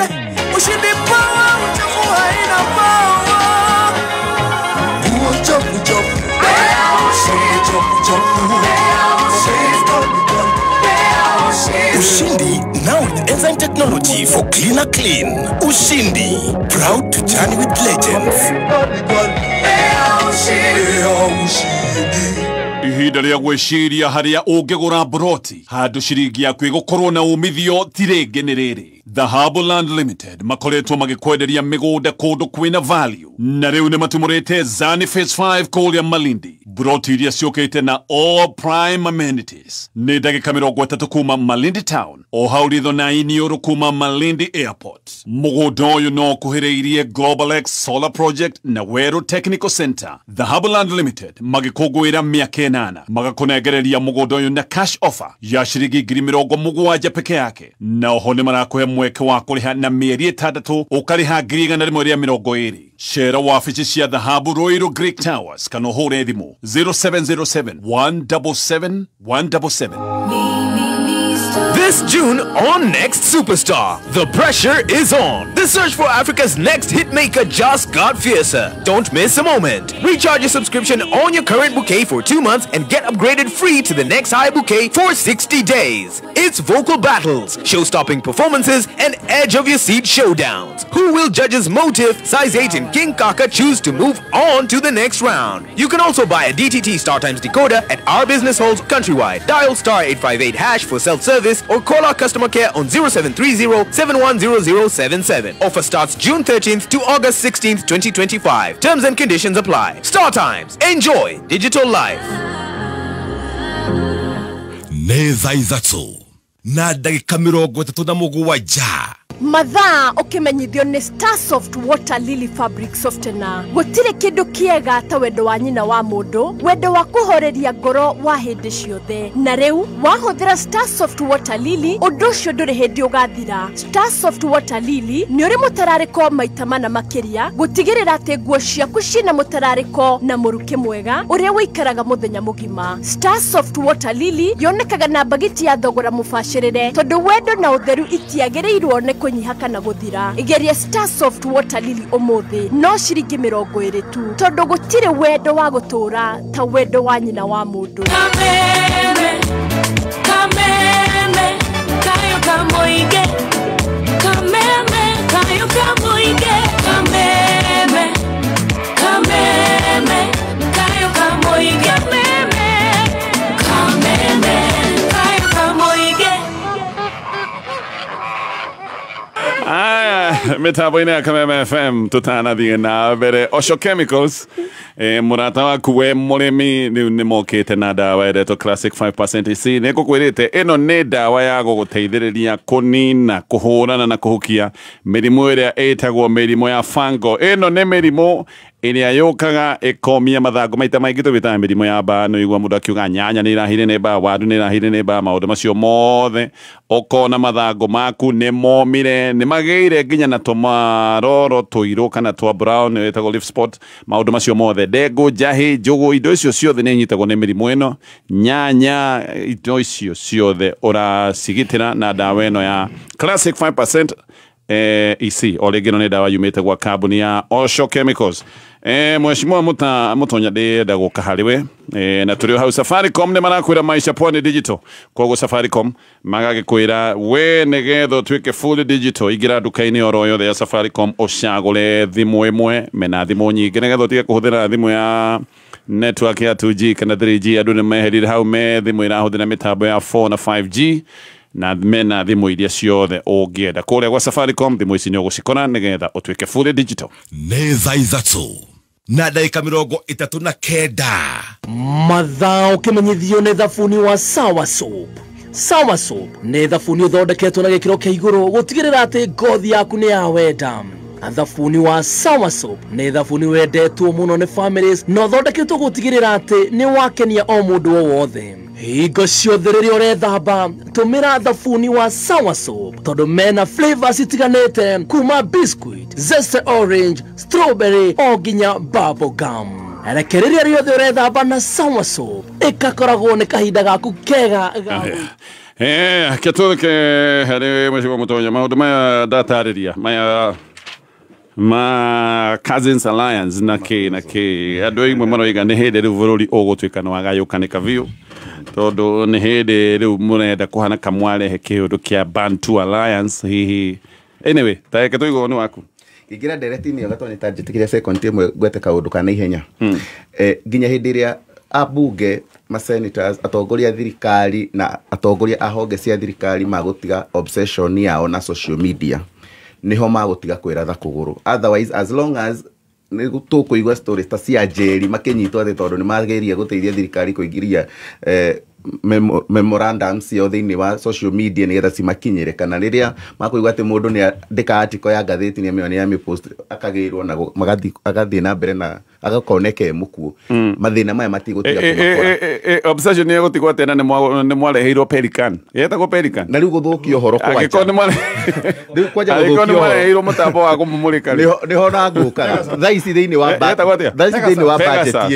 Ushindi power, uchafu haina power. Uchafu, uchafu. Uchafu, uchafu. Ushindi now with enzyme technology for cleaner clean. Ushindi, proud to journey with legends. Ihinda rĩa gwĩciria harĩa ũngĩgũra mburoti handũ ciringi yaku ĩgũkorwo na umithio ti rĩngĩ nĩ rĩrĩ. Dhahabu Land Limited makoretwo magikwenderia migunda kundu kwina value na riu ni matumurite Zani Phase 5 kuria Malindi broti iria ciukite na all prime amenities ni ndagika 30 kuma Malindi town o hau ritho na iniuru kuma Malindi airport. Mugunda uyu no kuhiriirie Global X Solar Project na Weru Technical Center. Dhahabu Land Limited magikũngũĩra mĩaka 8 magakũnengereria mũgũnda ũyũ na cash offer ya ciringi 70,000 peke yake na oho nĩ marakũhe mweke wa kũrĩha na mĩeri 6 ũkarĩha 120,000. Cera wabici cia Dhahabu Ruiru Greek Towers kana ũhũre thimũ 0707 177 177. This June on Next Superstar, the pressure is on. The search for Africa's next hitmaker just got fiercer. Don't miss a moment. Recharge your subscription on your current bouquet for 2 months and get upgraded free to the next high bouquet for 60 days. It's vocal battles, show-stopping performances, and edge-of-your-seat showdowns. Who will judges Motive, Size 8, and King Kaka choose to move on to the next round? You can also buy a DTT StarTimes decoder at our business halls countrywide. Dial star 858# for self-service or call our customer care on 0730 710077. Offer starts June 13th to August 16th, 2025. Terms and conditions apply. Star Times. Enjoy digital life. Neza ithatũ na ndagĩka 37. Mathaa ukimenyithio ni Starsoft Water Lily Fabric Softener. Gutire kindu kiega ta wendo wa nyina wa mundu, wendo wa kuhoreria ngoro wa hindi ciothe. Na riu wahuthira Starsoft Water Lily undu ucio nduri hindi ugathira. Starsoft Water Lily ni uri mutarariko maita mana makiria gutigirira ati nguo ciaku cina mutarariko na muruki mwega uria wikaraga muthenya mugima. Starsoft Water Lily yonekaga na bagiti ya thogora mubacirire tondu wendo na utheru itiagiriirwo ni kunyiha kana guthira. Igeria Starsoft Water Lily umuthi no ciringi 20 tu tondu gutire wendo wa gutura ta wendo wa nyina wa mundu. Kameme, kameme, kayo kamoige. Kameme, kayo kamoige. Kameme, kameme, kayo kamoige. Kameme, kameme, kayo kamoige. Aya, mitambo-inĩ ya Kameme FM tũtanathiĩ na mbere. Osho Chemicals mũrata waku we mũrĩmi rĩu nĩ mokĩte na ndawa ĩretwo Classic 5% EC. Nĩ ngũkwĩrĩte ĩno nĩ ndawa ya gũgũteithĩrĩria kũnina, kũhũrana na kũhukia mĩrimũ ĩrĩa ĩtagwo mĩrimũ ya fango. Ĩno nĩ mĩrimũ ĩrĩa yũkaga ĩkomia mathangũ maita maingĩ tũgĩtaga mĩrimũ ya mbaa. Nĩ ũigua mũndũ akiuga nyanya nĩ irahire nĩ mbaa, waru nĩ irahire nĩ mbaa, maũndũ macio mothe ũkona mathangũ maku nĩ momire, nĩ magĩire nginya na tũmaroro tũirũ kana twa brown ĩtagwo leaf spot. Maũndũ macio mothe, ndengũ, njahĩ, njũgũ, indo icio ciothe nĩ inyitagwo nĩ mĩrimũ ĩno. Nyanya, indo icio ciothe ũracigitĩra na ndawa ĩno ya Classic 5% EC. O rĩngĩ ĩno nĩ ndawa yumĩte gwa kambuni ya Osho Chemicals. Mheshimiwa Mutonya ndĩrenda gũka harĩ we na tũrĩ o hau Safaricom nĩ marakwĩra maisha pwani digital. Koguo Safaricom magagĩkwĩra we nĩgetha ũtuĩke fully digital, ingĩra nduka-inĩ oro yothe ya Safaricom ũcagũre thimũ ĩmwe mena thimũ nyingĩ nĩgetha ũtige kũhũthĩra thimũ ya network ya 2G kana 3G. Andũ nĩ meherire hau me thimũ ĩrahũthĩra mĩtambo ya 4 na 5G na mena thimũ iria ciothe ũngĩenda. Kũrĩa gwa Safaricom thimũ ici nĩ ũgũcikora nĩgetha ũtuĩke fully digital. Nĩ thaa ithatũ na ndagĩka 39. Mathaa ũkĩmenyithio nĩ thabuni wa Sawa Soap. Sawa Soap nĩ thabuni ũthondeketwo na gĩkĩro kĩa igũrũ gũtigĩrĩra atĩ ngothi yaku nĩ ya wenda. Thabuni wa Sawa Soap nĩ thabuni wendetwo mũno nĩ families na ũthondeketwo gũtigĩrĩra atĩ nĩ wakenia o mũndũ o wothe. Hingo ciothe rĩrĩa ũrethamba tũmĩra thabuni wa Sawa Soap tondũ mena flavors itiganĩte kuma biscuit, zesty orange, strawberry o nginya bubble gum. Reke rĩrĩa rĩothe ũrethamba na Sawa Soap ĩgakoragwo nĩ kahinda gaku kega ga Ketũke harĩ Mheshimiwa Mutonya maũndũ maya ndatarĩria maya ma Cousins Alliance na kĩ na kĩ andũ aimwe maroiga nĩ hĩndĩ rĩu bũrũri ũgũtuĩka nĩ wagayũkanĩka biũ tondũ nĩ hĩndĩ rĩu mũrenda kũhana kamwarehe kĩũndũ kĩa Bantu Alliance hihi. Anyway, ta reke tũigue woni waku. Ingĩra ndereti-inĩ ĩyo Gatonye ta njĩtĩkĩria second ĩmwe ngwete kaũndũ ka naihenya. Nginya hĩndĩ ĩrĩa Ambunge, ma-senators, atongoria a thirikari na atongoria a honge cia thirikari magũtiga obsession yao na social media, niho magũtiga kwĩratha kũgũrũ. Otherwise, as long as nĩ tũkũigua stories ta cia Njeri makĩnyitwo atĩ tondũ nĩ mageria gũteithia thirikari kũingĩria memorandum ciao thĩinĩ wa social media nĩgetha cimakinyĩre, kana rĩrĩa makũigua atĩ mũndũ nĩ andĩka article ya ngathĩti nĩ amĩona nĩ amĩpost akagĩrwo na agathiĩ na mbere na agakoneka e mũkuũ, mathĩna maya matigũtiga kũmakora. Obsession nĩ ĩgũtigwo atĩa na nĩ mwareheirwo Pelican, yetagwo Pelican, na rĩu gũthũkia ũhoro kwanja. Angĩkorwo nĩ rĩu kwanja angĩkorwo gũthũkia nĩ ũhoro mwareheirwo mũtambo wa kũmũmũrĩka rĩ. Nĩho na ngũkaga thaa ici thĩinĩ wa Yetagwo atĩa? thaa ici thĩinĩ wa budget Pegasus.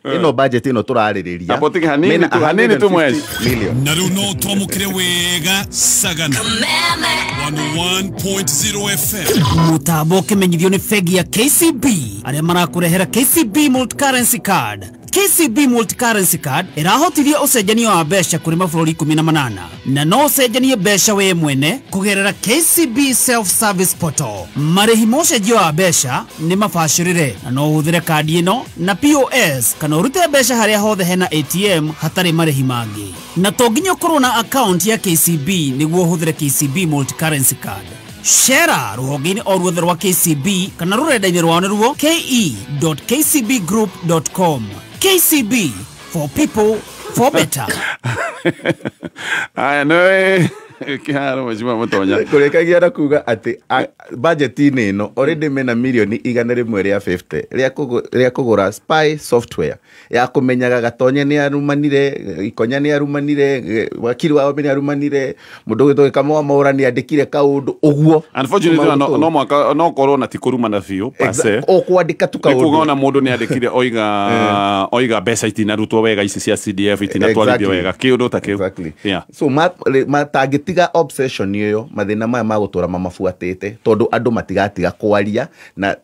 ĩno budget ĩno tũrarĩrĩria Hapo tiga hanini mena tu, hanini tu mwezi. 150 million. Na rĩu no twamũkĩre wega Sagana 101.0 FM. Mutambo ũkĩmenyithio nĩ bengi ya KCB arĩa marakũrehera KCB Multi-Currency Card. KCB Multi-Currency Card ĩrahotithia ũcenjania wa mbeca kũrĩ mabũrũri 18 na no ũcenjanie mbeca we mwene kũgerera KCB Self Service Portal. Marĩhi ma ũcenjia wa mbeca nĩ mabacĩrĩre na no ũhũthĩre kandi ĩno na POS kana ũrute mbeca harĩa hothe hena ATM hatarĩ marĩhi mangĩ. Na to nginya ũkorwo na account ya KCB nĩguo ũhũthĩre KCB Multi-Currency Card. Shera rũhonge-inĩ o ruothe rwa KCB kana rũrenda-inĩ rwao nĩruo ke.kcbgroup.com. KCB, for people for better. Aya, nĩ kĩharo mheshimiwa Mũtonya. Kũrĩkagia na kuga atĩ budget-inĩ ĩno already mena mirioni 150 rĩa kũgũra spy software ya kũmenyaga Gatonye nĩ arumanire, Ikonya nĩ arumanire, wakiri wao nĩ arumanire, mũndũ ũgwĩtwo Gĩkamau wa Mwaũra nĩ andĩkire kaũndũ ũguo. Unfortunately, no mwaka no korwo na ti kũrumana biũ per se. O kwandĩka tu Nĩ kuga kaũndũ. ona mũndũ nĩ andĩkire oiga mbeca itinarutwo wega, ici cia CDF itinatwarithio wega, kĩũndũ ta kĩu. Exactly. So matangĩtiga obsession ĩyo, mathĩna maya magũtũra mamabuatĩte tondũ andũ matigatiga kwaria na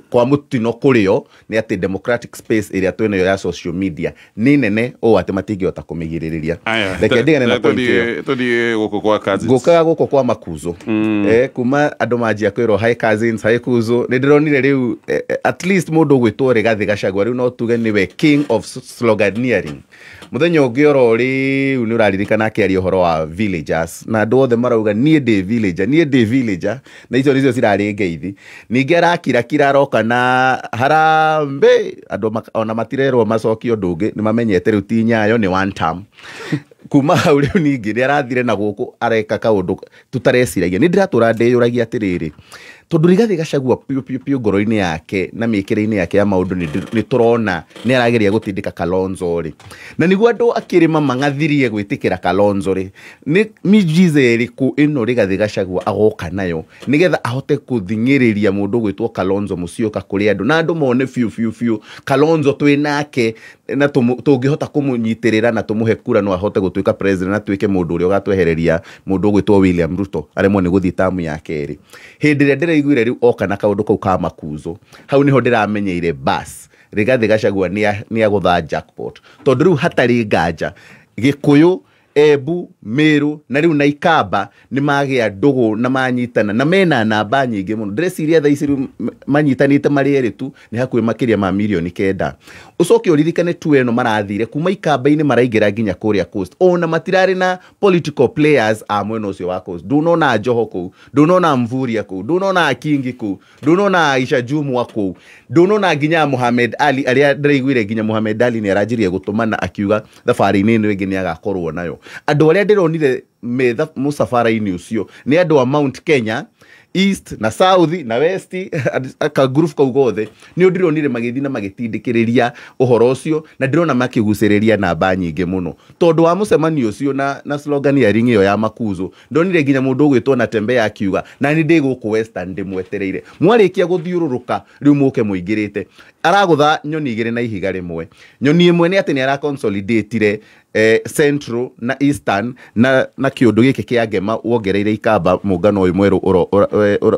kwa mũtino kũrĩo nĩ atĩ democratic space ĩrĩa twĩnayo ya social media nĩ nene ũũ atĩ matingĩhota kũmĩgirĩrĩria. Aya, Reke ndigane na point ĩyo. Tũthiĩ gũkũ kwa cousins. Ngũkaga gũkũ kwa makuzo, kuma andũ manjia kwĩrwo hi cousins, hi kuzo, nĩ ndĩronire rĩu at least mũndũ ũgwĩtwo Rigathĩ Gachagua rĩu no tuge nĩwe king of sloganeering. Mũthenya ũngĩ oro rĩu nĩ ũraririkana akĩaria ũhoro wa villagers na andũ othe marauga niĩ ndĩ villager, niĩ ndĩ villager, na icio nĩcio cirarĩ ngeithi. Ningĩ arakirakira aroka na harambee, andũ ona matirerwo macokie ũndũ ũngĩ, nĩ mamenyete rĩu ti Nyayo, nĩ one term. Kuma hau rĩu ningĩ nĩ arathire na gũkũ areka kaũndũ tũtareciragia. Nĩ ndĩratũra ndĩyũragia atĩrĩrĩ, tondũ Rigathĩ Gachagua piũ piũ piũ ngoro-inĩ yake na mĩkĩre-inĩ yake ya maũndũ nĩ tũrona nĩ arageria gũtindĩka Kalonzo rĩ, na nĩguo andũ akĩrĩma mang'athirie gwĩtĩkĩra Kalonzo rĩ, nĩ miujiza ĩrĩkũ ĩno Rigathĩ Gachagua agoka nayo nĩgetha ahote kũthing'ĩrĩria mũndũ ũgwĩtwo Kalonzo Musyoka kũrĩ andũ na andũ mone biũ biũ biũ Kalonzo twĩ nake na tũngĩhota kũmũnyitĩrĩra na tũmũhe kura no ahote gũtuĩka president na atuĩke mũndũ ũrĩa ũgatwehereria mũndũ ũgwĩtwo William Ruto aremwo nĩ gũthiĩ tamu ya kerĩ. Hĩndĩ ĩrĩa ndĩraiguire rĩu oka na kaũndũ kau ka makuzo, hau nĩho ndĩramenyeire bas Rigathĩ Gachagua nĩ agũtha jackpot, tondũ rĩu hatarĩ nganja Gĩkũyũ, Embu, Meru na rĩu na Ikamba nĩ magĩa ndũgũ na manyitana na mena namba nyingĩ mũno. Ndĩreciria thaa ici rĩu manyitanĩte marĩ erĩ tu nĩ hakuhĩ makĩria ma mirioni 9. Ũcoke ũririkane tu ĩno marathire kuma Ikamba-inĩ maraingĩra nginya kũrĩa coast, ona matirarĩ na political players a mwena ũcio wa coast. Ndũnona Joho kũu, ndũnona Mvurya kũu, ndũnona Kingi kũu, ndũnona Aisha Jumwa kũu, ndũnona nginya Mohamed Ali arĩa ndĩraiguire nginya Mohamed Ali nĩ aranjirie gũtũmana akiuga thabarĩ-inĩ ĩno ĩngĩ nĩ agakorwo nayo. Andũ arĩa ndĩronire me mũcabara-inĩ ũcio nĩ andũ a Mount Kenya East na South na West, ka group kau gothe nĩ ndĩronire magĩthiĩ na magĩtindĩkĩrĩria ũhoro ũcio, na ndĩrona makĩgucĩrĩria namba nyingĩ mũno tondũ wa mũcemanio ũcio na slogan ya ring ĩyo ya makuzo. Ndonire nginya mũndũ ũgwĩtwo Natembeya akiuga na nĩ ndĩ gũkũ Western ndĩmwetereire, mwarĩkia gũthiũrũrũka rĩu mũke mũingĩrĩte. Aragũtha nyoni igĩrĩ na ihiga rĩmwe. Nyoni ĩmwe nĩ atĩ nĩ arakonsolidatire Central na Eastern na kĩũndũ gĩkĩ kĩa Ngema wongereire Ikamba mũngano ũyũ mwerũ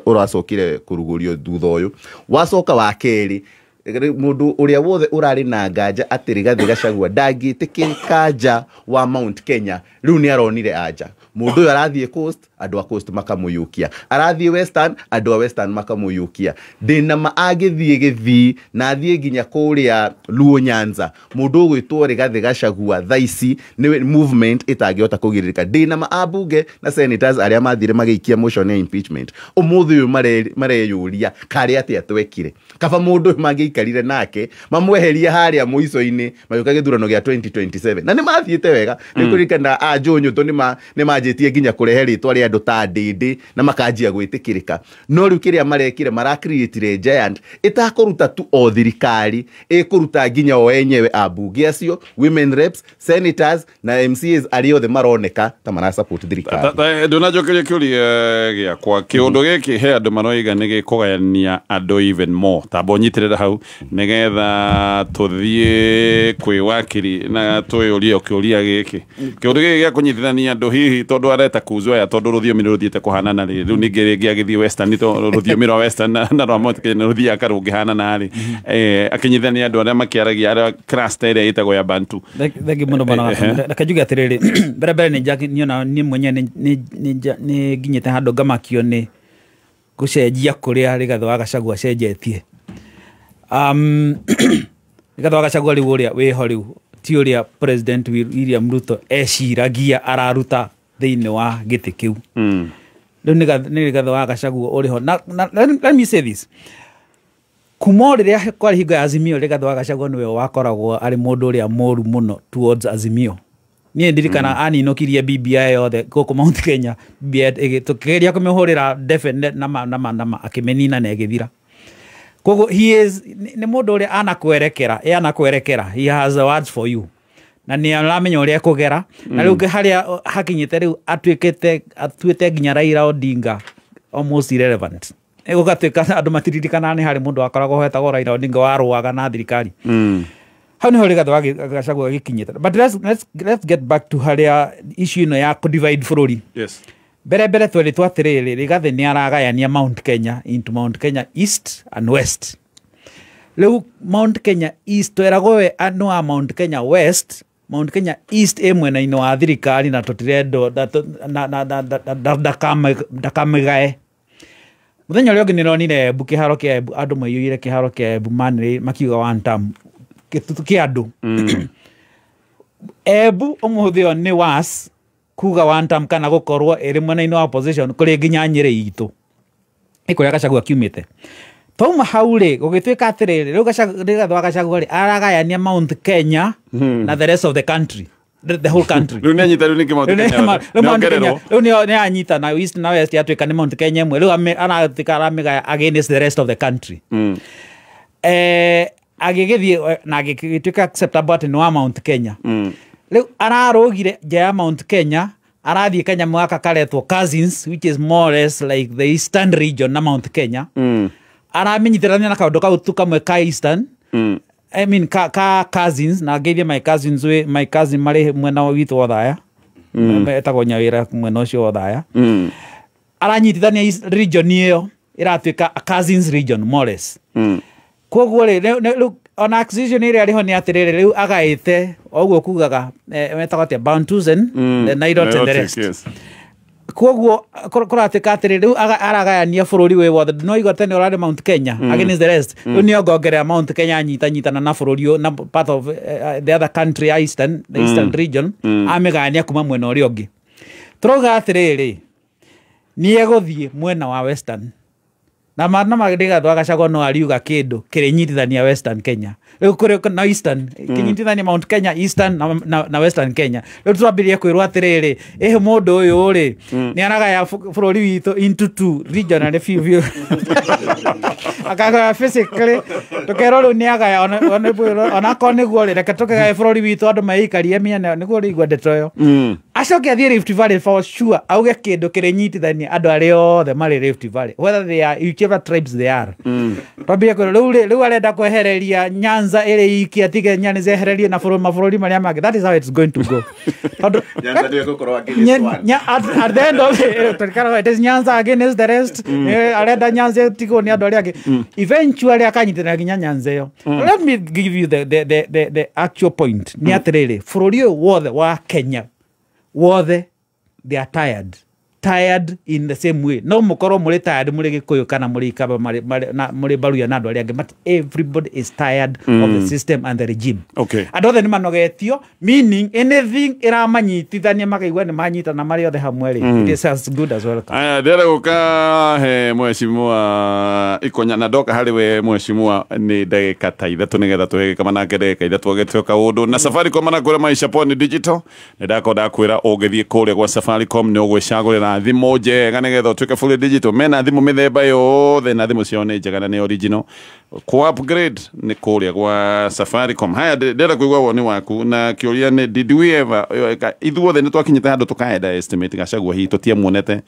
ũracokire kũrugũrio thutha ũyũ. Wacoka wa kerĩ Mundu uria wothe urari na nganja ati Rigathi Gachagua ndangĩtĩkĩrĩka nja wa Mount Kenya riu ni aronire anja. Mundu uyu arathie coast, andu a coast makamuyukia, arathie western, andu a western makamuyukia. Ndina ma agithie githii na athie nginya kuria Luo Nyanza, mundu ugwitwo Rigathi Gachagua thaa ici ni movement itangihota kugiririka. Ndina ma abunge na senators aria mathire magiikia motion ya impeachment umuthi uyu mareyuria kari atia twekire. Kaba mundu uyu mangĩikarire nake mamweherie haria muico-inĩ magĩũka gĩthurano gĩa 2027 na nĩ mathiĩte wega. Nĩ kũririkana a Joe Nyũtũ nĩ manjĩtie nginya kũrehe rĩtwa rĩa andũ ta Ndĩndĩ na makanjia gwĩtĩkĩrĩka. No rĩu kĩrĩa marekire maracreatire giant ĩtakũruta tu o thirikari, ĩkũruta nginya o enyewe ambunge acio, women reps, senators na MCAs arĩa othe maroneka ta marasupport thirikari. Ndũnajokeria kĩũria gĩakwa. Kĩũndũ gĩkĩ he andũ maroiga nĩ gĩkũgayania andũ even more. Tamba ũnyitĩrĩre hau nĩgetha tũthiĩ kwĩ wakiri na twĩyũrie kĩũria gĩkĩ. Kĩũndũ gĩkĩ gĩa kũnyitithania andũ hihi tondũ areta kuzo aya tondũ rũthiomi nĩ rũthiĩte kũhanana rĩ, rĩu ningĩ rĩngĩ agĩthiĩ western rũthiomi rwa western na rwa Mount Kenya rũthiaga rũngĩhanana rĩ, akĩnyitithania andũ arĩa makĩaragia arĩa cluster ĩrĩa ĩtagwo ya Bantu. Thengi mũno bwana. Reke njuge atĩrĩrĩ, mbere mbere nĩ niona niĩ mwenyewe nĩ nginyĩte handũ ngamakio nĩ gũcenjia kũrĩa Rigathi wa Gachagua acenjetie. Rigathi wa Gachagua rĩu ũrĩa wĩho rĩu ti ũrĩa President William Ruto eciragia araruta thĩinĩ wa gĩtĩ kĩu. Rĩu nĩ Rigathi wa Gachagua ũrĩ ho. Na let me say this. Kuma rĩrĩa kwarĩ hingo ya Azimio, Rigathi wa Gachagua nĩwe wakoragwo arĩ mũndũ ũrĩa mũru mũno towards Azimio. Niĩ ndirikana aninũkirie BBI yothe gũkũ Mount Kenya, BBI tũkĩgeria kũmĩhũrĩra ndebe nama nama nama akĩmĩnina na ĩgĩthira. Koguo he is nĩ mũndũ ũrĩa anakwerekera, he has the words for you na nĩ aramenya ũrĩa ekũgera. Na rĩu harĩa hakinyĩte rĩu atuĩte nginya Raila Odinga almost irrelevant. Gũgatuĩka andũ matiririkanaga nĩ harĩ mũndũ wakoragwo hetagwo Raila Odinga warũaga na thirikari. Hau nĩho Rigathi wa Gachagua gĩkinyĩte. But let's get back to harĩa issue ĩno ya kũ-divide bũrũri. Yes. Mbere mbere tweritwo atĩrĩrĩ, Rigathi nĩ aragayania Mount Kenya into Mount Kenya East and West. Rĩu Mount Kenya East tweragwo we andũ a Mount Kenya West, Mount Kenya East ĩ mwena-inĩ wa thirikari na tũtirendwo ndakamĩgae. Mũthenya ũrĩa ũngĩ nĩronire Embu, kĩharo kĩa Embu, andũ maiyũire kĩharo kĩa Embu manĩrĩire makiuga one term gĩtutu kĩa andũ. Embu ũmũthĩ ũyũ nĩ was kuga one term kana gũkorwo ĩrĩ mwena-inĩ wa opposition kũrĩ nginya Nyĩrĩ itũ ĩ kũrĩa Gachagua kiumĩte. Twauma hau rĩ, gũgĩtuĩka atĩrĩrĩ, rĩu Rigathi wa Gachagua rĩ aragayania Mount Kenya na the rest of the country, the whole country. Rĩu nĩanyita rĩu ningĩ Mount Kenya. Rĩu nĩanyita na East na West yatuĩka nĩ Mount Kenya ĩmwe. Rĩu aratuĩka aramĩgaya against the rest of the country. Agĩgĩthiĩ na agĩtuĩka acceptable atĩ nĩ wa Mount Kenya. Rĩu ararũgire nja ya Mount Kenya, arathiĩ kanyamũ gaka karetwo Cousins, which is more or less like the eastern region na Mount Kenya. Aramenyithania na kaũndũ kau tu kamwe ka eastern. I mean ka cousins, na ngeithie my cousins we my cousin marĩ mwena witũ wa Othaya. Etagwo Nyawĩra mwena ũcio wa Othaya. Aranyitithania region ĩyo ĩratuĩka a cousins region more or less. Koguo rĩ rĩu ona acquisition ĩrĩa ĩrĩho nĩ atĩrĩrĩ, rĩu agaĩte oguo kugaga metagwo atĩa, Bantus and the Nilotes and the rest. Yes. Koguo kũratuĩka atĩrĩrĩ, rĩu aragayania bũrũri wĩ wothe. No igua tene ũrarĩ Mount Kenya against the rest. Rĩu nĩ ongongerera Mount Kenya anyitanyitana na bũrũri na part of the other country, eastern, the eastern region, amĩgayania kuma mwena ũrĩa ũngĩ. Tũrauga atĩrĩrĩ, nĩ egũthiĩ mwena wa western. Na mana Rigathi wa Gachagua no ariuga kĩndũ kĩrĩnyitithania Western Kenya. Rĩu kũrĩ na Eastern, kĩnyitithania Mount Kenya, Eastern na Western Kenya. Rĩu twambĩrĩrie kwĩrwo atĩrĩrĩ, ĩhĩ mũndũ ũyũ rĩ, nĩ aragaya bũrũri witũ into two region and few few. Akagaya physically, tũkerwo rĩu nĩ agaya onakorwo nĩguo rĩ, reke tũkĩgaye bũrũri witũ andũ meikarie mĩena, nĩguo rĩigua ndeto ĩyo. Acoke athiĩ Rift Valley for sure, auge kĩndũ kĩrĩnyitithania andũ arĩa othe marĩ Rift Valley, whether they are whichever tribes they are. Twambie kwĩrwo rĩu rĩu arenda kwehereria Nyanza ĩrĩ iki, atige Nyanza ehererie na bũrũri mabũrũri marĩa mangĩ. That is how it's going to go. Tondũ Nyanza nĩyo ĩgũkorwo against one. At the end of it, it is Nyanza against the rest. Arenda Nyanza ĩtigwo nĩ andũ arĩa angĩ. Eventually akanyitĩrĩra nginya Nyanza ĩyo. Let me give you the actual point. Nĩ atĩrĩrĩ, bũrũri ũyũ wothe wa Kenya wothe, they are tired, tired in the same way. No mũkorwo mũrĩ tired mũrĩ Gĩkũyũ kana mũrĩ Ikamba, na mũrĩ Baruya na andũ arĩa angĩ, but everybody is tired of the system and the regime. Andũ othe nĩ manogetio, meaning anything ĩramanyitithania makaigua nĩ manyitana marĩ othe hamwe rĩ, it is as good as welcome. Aya, ndĩrenda gũka he mheshimiwa Ikonya, na ndoka harĩ we mheshimiwa nĩ ndagĩka ta 3 nĩgetha tũhe Gĩkama nake ndagĩka 3 agĩtue kaũndũ. Na Safaricom manakwĩra Maisha Pwani Digital, nĩ ndakorwo ndakwĩra ũngĩthiĩ kũrĩa gwa Safaricom nĩ ũgwĩcagũrĩra thimũ njega nĩgetha ũtuĩke fully digital. Mena thimũ mĩthemba yothe na thimũ ciao nĩ njega na nĩ original. Ku upgrade nĩ kũrĩa gwa Safaricom. Haya, ndĩrenda kũigua woni waku na kĩũria nĩ, did we ever, ithuothe nĩ twakinyĩte handũ tũkaenda estimate Gachagua hihi tũtiamuonete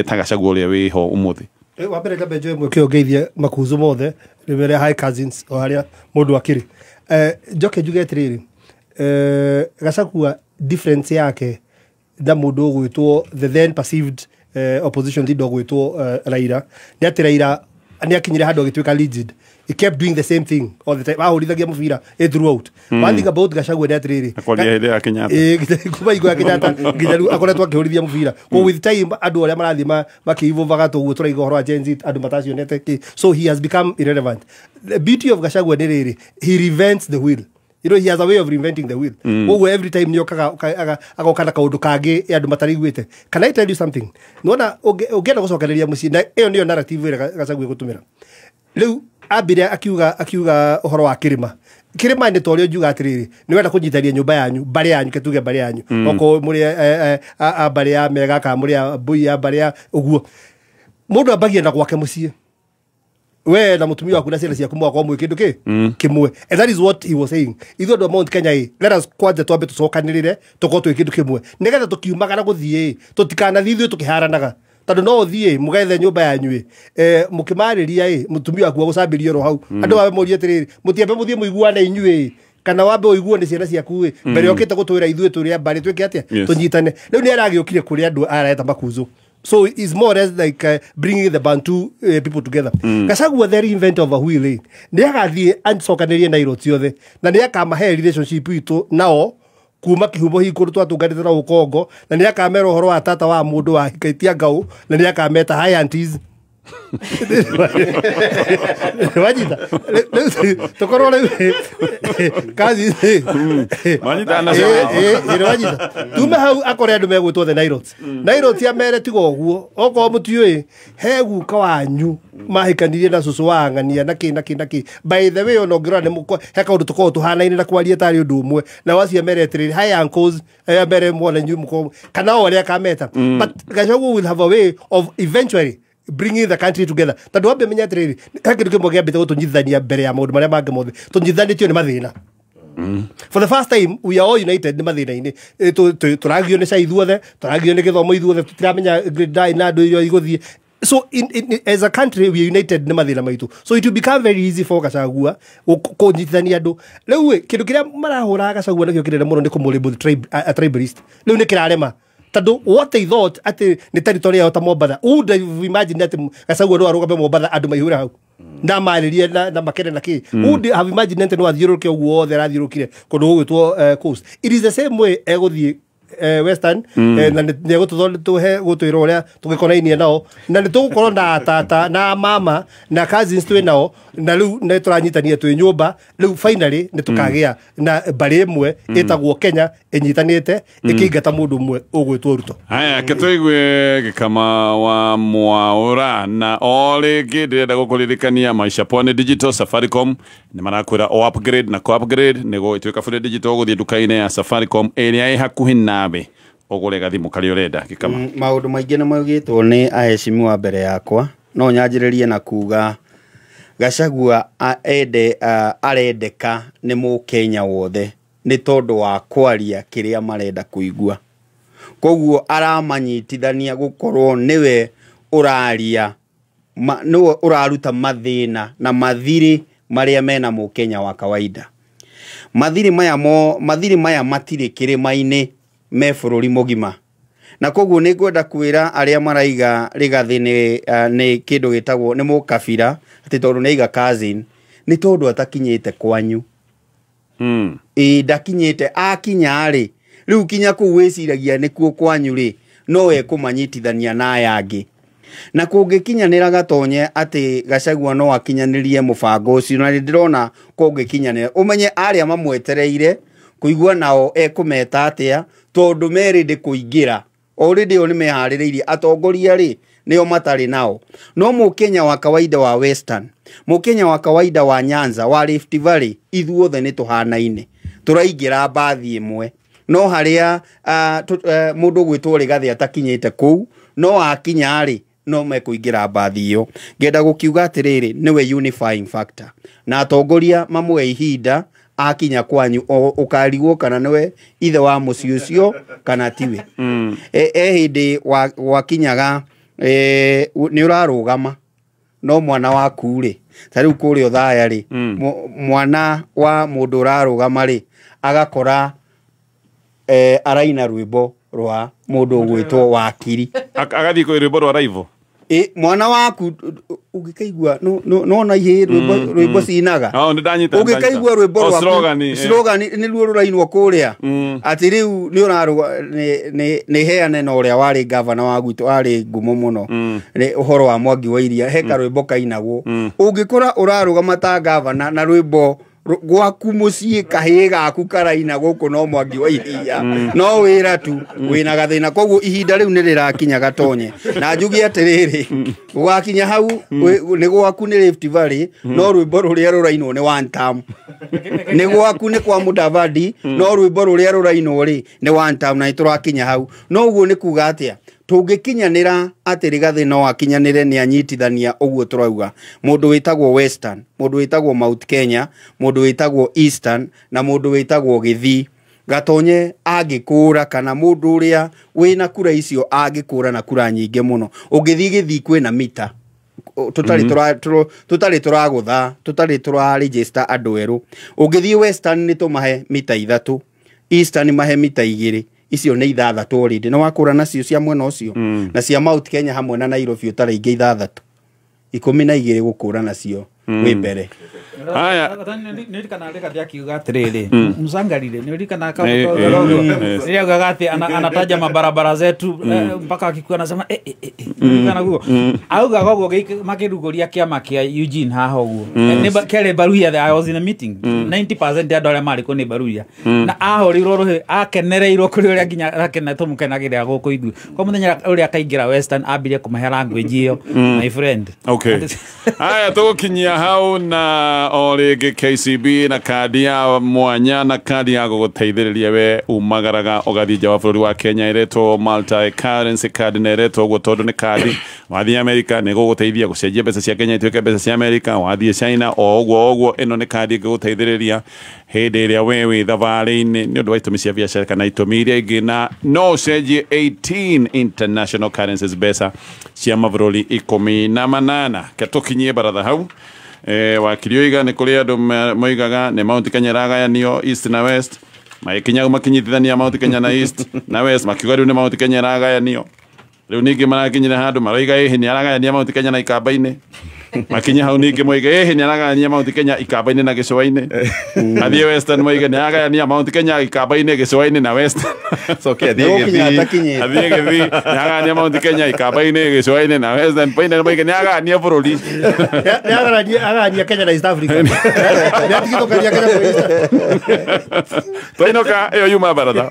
ta Gachagua ũrĩa wĩho ũmũthĩ? Wa mbere nyambe njoe mweke ũyũ ngeithie makuzu mothe rĩmere hi cousins o harĩa mũndũ akĩrĩ. Njoke njuge atĩrĩrĩ, Gachagua difference yake na mũndũ ũgwĩtwo the then perceived opposition leader ũgwĩtwo Raila nĩ atĩ Raila nĩ akinyire handũ agĩtuĩka rigid. He kept doing the same thing all the time. Ahũrithagia mũbira throughout. One thing about Gachagua nĩ atĩrĩrĩ, Akwaria hĩndĩ ya Kenyatta. Kuma hingo ya Kenyatta nginya rĩu akoretwo akĩhũrithia mũbira. Koguo with time andũ arĩa marathiĩ makĩivovaga tũguo tũraiga ũhoro wa Gen Z andũ matacionete kĩ. So he has become irrelevant. The beauty of Gachagua nĩ rĩrĩ, he reinvents the wheel. You know, he has a way of reinventing the wheel. Koguo every time nĩokaga agoka na kaũndũ kangĩ andũ mataraiguĩte. Can I tell you something? Nĩwona ũngĩenda gũcokereria mũciĩ, na ĩyo nĩyo narrative ĩrĩa Gachagua ĩgũtũmĩra. Rĩu ambire akiuga ũhoro wa kĩrĩma. Kĩrĩma nĩ ta ũrĩa njuga atĩrĩrĩ, nĩ wenda kũnyitania nyũmba yanyu, mbarĩ yanyu, ke tuge mbarĩ yanyu. Okorwo mũrĩ a mbarĩ ya Mega kana mũrĩ a Mbui ya mbarĩ ya ũguo. Mũndũ ambagia na gwake mũciĩ. We na mũtumia waku na ciana ciaku mũgakorwo mwĩ kĩndũ kĩ kĩmwe. And that is what he was saying. Ithuĩ andũ a Mount Kenya ĩ, let us kwanja twambe tũcokanĩrĩre tũkorwo twĩ kĩndũ kĩmwe nĩgetha tũkiumagara gũthiĩ ĩ, tũtikanathiĩ ithuĩ tũkĩharanaga. Tondũ no ũthiĩ mũgethe nyũmba yanyu ĩ, mũkĩmarĩria ĩ, mũtumia waku agũcambĩrie oro hau. Andũ mambe morie atĩrĩrĩ, mũtiambe mũthiĩ mũiguane inyuĩ ĩ, kana wambe ũigue nĩ ciana ciaku ĩ, mbere yokĩte gũtwĩra ithuĩ tũrĩ a mbarĩ twĩke atĩa, tũnyitane. Rĩu nĩ aragĩũkire kũrĩ andũ areta makuzu. So it's more or less like bringing the Bantu people together. Gachagua the reinvent of a wheel. Nĩ agathiĩ acokanĩrie Nairobi ciothe na nĩ akamahe relationship itũ nao kuma kĩhumo hihi kũndũ twatũnganĩte na ũkongo, na nĩ akamera ũhoro wa tata wa mũndũ wa hikaitia ngau, na nĩ akameta hi aunties. Wanyita tũkorwo rĩu kazi Manyita na wanyita tume hau akore andũ megwĩtwo the Nairots. Nairots amere tiga ũguo, okorwo mũtiũĩ he guka wanyu mahikanirie na cũcũ wa ng'ania na kĩ na kĩ na kĩ. By the way, ona ũngĩrora nĩ he kaũndũ tũkoragwo tũhanaine na kwaria tarĩ ũndũ ũmwe, na wacio amere atĩrĩrĩ hi uncles, amere mwana inyuĩ mũkorwo kana o arĩa akameta. But Gachagua will have a way of eventually bringing the country together. Tondũ wambe menya atĩrĩrĩ, he kĩndũ kĩmwe kĩambĩte gũtũnyitithania mbere ya maũndũ marĩa mangĩ mothe, tũnyitithanĩtio nĩ mathĩna. For the first time we are all united nĩ mathĩna-inĩ. Tũragio nĩ cai ithuothe, tũragio nĩ gĩthomo ithuothe, tũtiramenya grade 9 na andũ iria igũthiĩ. So as a country we are united nĩ mathĩna maitũ. So it will become very easy for Gachagua kũnyitithania andũ. Rĩu kĩndũ kĩrĩa marahũra Gachagua nakĩo kĩnene mũno nĩ kũmũlabel a tribalist. Rĩu nĩ kĩrarema. Tondũ what they thought atĩ nĩ territory yao ta Mombatha, would have imagined atĩ Gachagua no arũgame Mombatha andũ maihũre hau na marĩrie na makene na kĩ. Would have imagined atĩ no athiũrũrũke ũguo wothe arathiũrũrũkire kũndũ gũgwĩtwo coast. It is the same way egũthiĩ Western, na nĩ egũtũhe gũtwĩra ũrĩa tũgĩkonainie nao, na nĩ tũgũkorwo na tata na mama na cousins twĩ nao, na rĩu nĩ tũranyitania twĩ nyũmba. Rĩu finally nĩ tũkagĩa na mbarĩ ĩmwe ĩtagwo Kenya ĩnyitanĩte ĩkĩingata mũndũ ũmwe ũgwĩtwo Ruto. Haya, ketũigue Gĩkama wa Mwaũra. Na o rĩngĩ ndĩrenda gũkũririkania Maisha Pwani Digital Safaricom nĩ marakwĩra o upgrade na ko upgrade nĩguo ĩtuĩka fully digital. Ũgũthiĩ nduka-inĩ ya Safaricom ĩrĩa ĩ hakuhĩ nawe ũgũre gathimũ karĩa ũrenda. Gĩkama, maũndũ maingĩ nĩ maugĩtwo nĩ aheshimiwa mbere yakwa, no nyanjĩrĩrie na kuga Gachagua arendeka nĩ mũkenya wothe nĩ tondũ wa kwaria kĩrĩa marenda kũigua. Koguo aramanyitithania gukorwo niwe uraria niwe uraruta mathina na mathiri maria mena Mukenya wa kawaida. Mathiri maya mo mathiri maya matire kirima-ini me bururi mugima. Na koguo nĩ ngwenda kwĩra arĩa maraiga Rigathi nĩ kĩndũ gĩtagwo nĩ mũkabira atĩ tondũ nĩ aiga cousin nĩ tondũ atakinyĩte kwanyu. Ĩ ndakinyĩte akinya rĩ rĩu kinya kũu wĩciragia nĩkuo kwanyu rĩ no ekũmanyitithania na aya angĩ. Na kũngĩkinyanĩra Gatonye atĩ Gachagua no akinyanĩrie mũbango ũcio na nĩndĩrona kũngĩkinyanĩra ũmenye arĩa mamwetereire kũigua nao ekũmeta atĩa tondũ merĩndĩ kũingĩra already o nĩmeharĩrĩirie atongoria rĩ nĩo matarĩ nao. No Mũkenya wa kawaida wa Western, Mũkenya wa kawaida wa Nyanza, wa Rift Valley, ithuothe nĩ tũhanaine tũraingĩra mbathi ĩmwe. No harĩa mũndũ ũgwĩtwo Rigathi atakinyĩte kũu no akinya rĩ no mekũingĩra mbathi ĩyo. Ngenda gũkiuga atĩrĩrĩ nĩwe unifying factor na atongoria mamwe ihinda akinya kwanyu ũkarigwo kana nĩwe ithe wa mũciĩ ũcio kana tiwe. Hĩndĩ wakinyaga nĩ ũrarũgama no mwana waku rĩ ta rĩu kũrĩa Othaya rĩ mwana wa mũndũ ũrarũgama rĩ agakora araina rwĩmbo rwa mũndũ ũgwĩtwo Wakiri agathiĩ kwĩ rwĩmbo rwa Raivo. Mwana waku ũngĩkaigua nona ihĩ rwĩmbo cinaga ũngĩkaigua rwĩmbo rwaku slogan nĩruo rũrainwo kũrĩa atĩ rĩu nĩ ũrarũga nĩ heane na ũrĩa warĩ gavana wa gwitũ arĩ ngumo mũno ũhoro wa Mwangi wa Iria he karwĩmbo kainagwo ũngĩkora ũrarũgama ta gavana na rwĩmbo gwaku muciĩ kahĩĩ gaku karaina gũkũ no Mwangi wa Iria no wĩra tu wĩna gathĩna. Koguo ihinda rĩu nĩ rĩrakinya Gatonye na njuge atĩrĩrĩ gwakinya hau nĩ gwaku nĩ Rift Valley no rwĩmbo rũrĩa rũrainwo nĩ one term, nĩ gwaku nĩ kwa Mudavadi no rwĩmbo rũrĩa rũrainwo rĩ nĩ one term na nĩtũrakinya hau. No ũguo nĩ kuga atĩa tũngĩkinyanĩra atĩ Rigathi no akinyanĩre nĩ anyitithania ũguo tũrauga mũndũ wĩtagwo Western, mũndũ wĩtagwo Mount Kenya, mũndũ wĩtagwo Eastern na mũndũ wĩtagwo Gĩthii. Gatonye angĩkũra kana mũndũ ũrĩa wĩna kura icio angĩkũra na kura nyingĩ mũno ũngĩthiĩ Gĩthii kwĩna mita tũtarĩ tũragũtha tũtarĩ tũra register andũ erũ. Ũngĩthiĩ Western nĩ tũmahe mita 3, Eastern mahe mita 2, icio nĩ 6 already na wakũra nacio cia mwena ũcio na cia Mount Kenya hamwe na Nairobi ũtarĩ ingĩ 6 12 gũkũra nacio wĩ mbere. Haya nĩririkana Rigathi akiuga atĩrĩrĩ msangarire nĩririkana rĩaugaga atĩ anataja mabarabara zetu mpaka akikuwa anasema nĩririkana guo augaga ũguo makĩrugũria kĩama kĩa Eugene haha ũguo kĩarĩ Baruya. I was in a meeting 90% ya andũ arĩa marĩ kũu nĩ Baruya na ahũrĩirwo rũhĩ akenereirwo kũrĩ ũrĩa nginya akena tũmũkenagĩrĩra gũkũ ithuĩ kwa mũthenya ũrĩa akaingĩra Western ambirie kũmahe language ĩyo my friend. Okay. Haya tũgũkinyia hau na o rĩngĩ KCB na kandi ya mwanya na kandi ya gũgũteithĩrĩria we umagaraga ũgathiĩ nja wa bũrũri wa Kenya ĩretwo multi currency card na ĩretwo ũguo tondũ nĩ kandi wathiĩ America nĩ gũgũteithia gũcenjia mbeca cia Kenya ituĩke mbeca cia America, wathiĩ China o ũguo ũguo. Ĩno nĩ kandi ĩngĩgũteithĩrĩria hĩndĩ ĩrĩa we wĩ thabarĩ-inĩ nĩ ũndũ wa itũmi cia biacara kana itũmi iria ingĩ, na no ũcenjie 18 international currencies mbeca cia mabũrũri 18. Ke tũkinyie baratha hau. Wakiri oiga nĩ kũrĩ andũ moigaga nĩ Mount Kenya ĩragayanio East na West, magĩkinya makinyitithania Mount Kenya na East na West makiuga rĩu nĩ Mount Kenya ĩragayanio. Rĩu ningĩ marakinyire handũ maroiga ĩhĩ nĩ aragayania Mount Kenya na Ikamba-inĩ, makinya hau ningĩ moiga ĩhĩ nĩ aragayania Mount Kenya Ikamba-inĩ na gĩcũa-inĩ, athiĩ Western moiga nĩ aragayania Mount Kenya Ikamba-inĩ gĩcũa-inĩ na Western coke athiĩ Gĩthii athiĩ Gĩthii nĩ aragayania Mount Kenya Ikamba-inĩ gĩcũa-inĩ na Western Pine moiga nĩ aragayania bũrũri nĩ aragayania Kenya na East Africa nĩ atigithũkania Kenya na East. Twainũka ĩyo yuma baratha.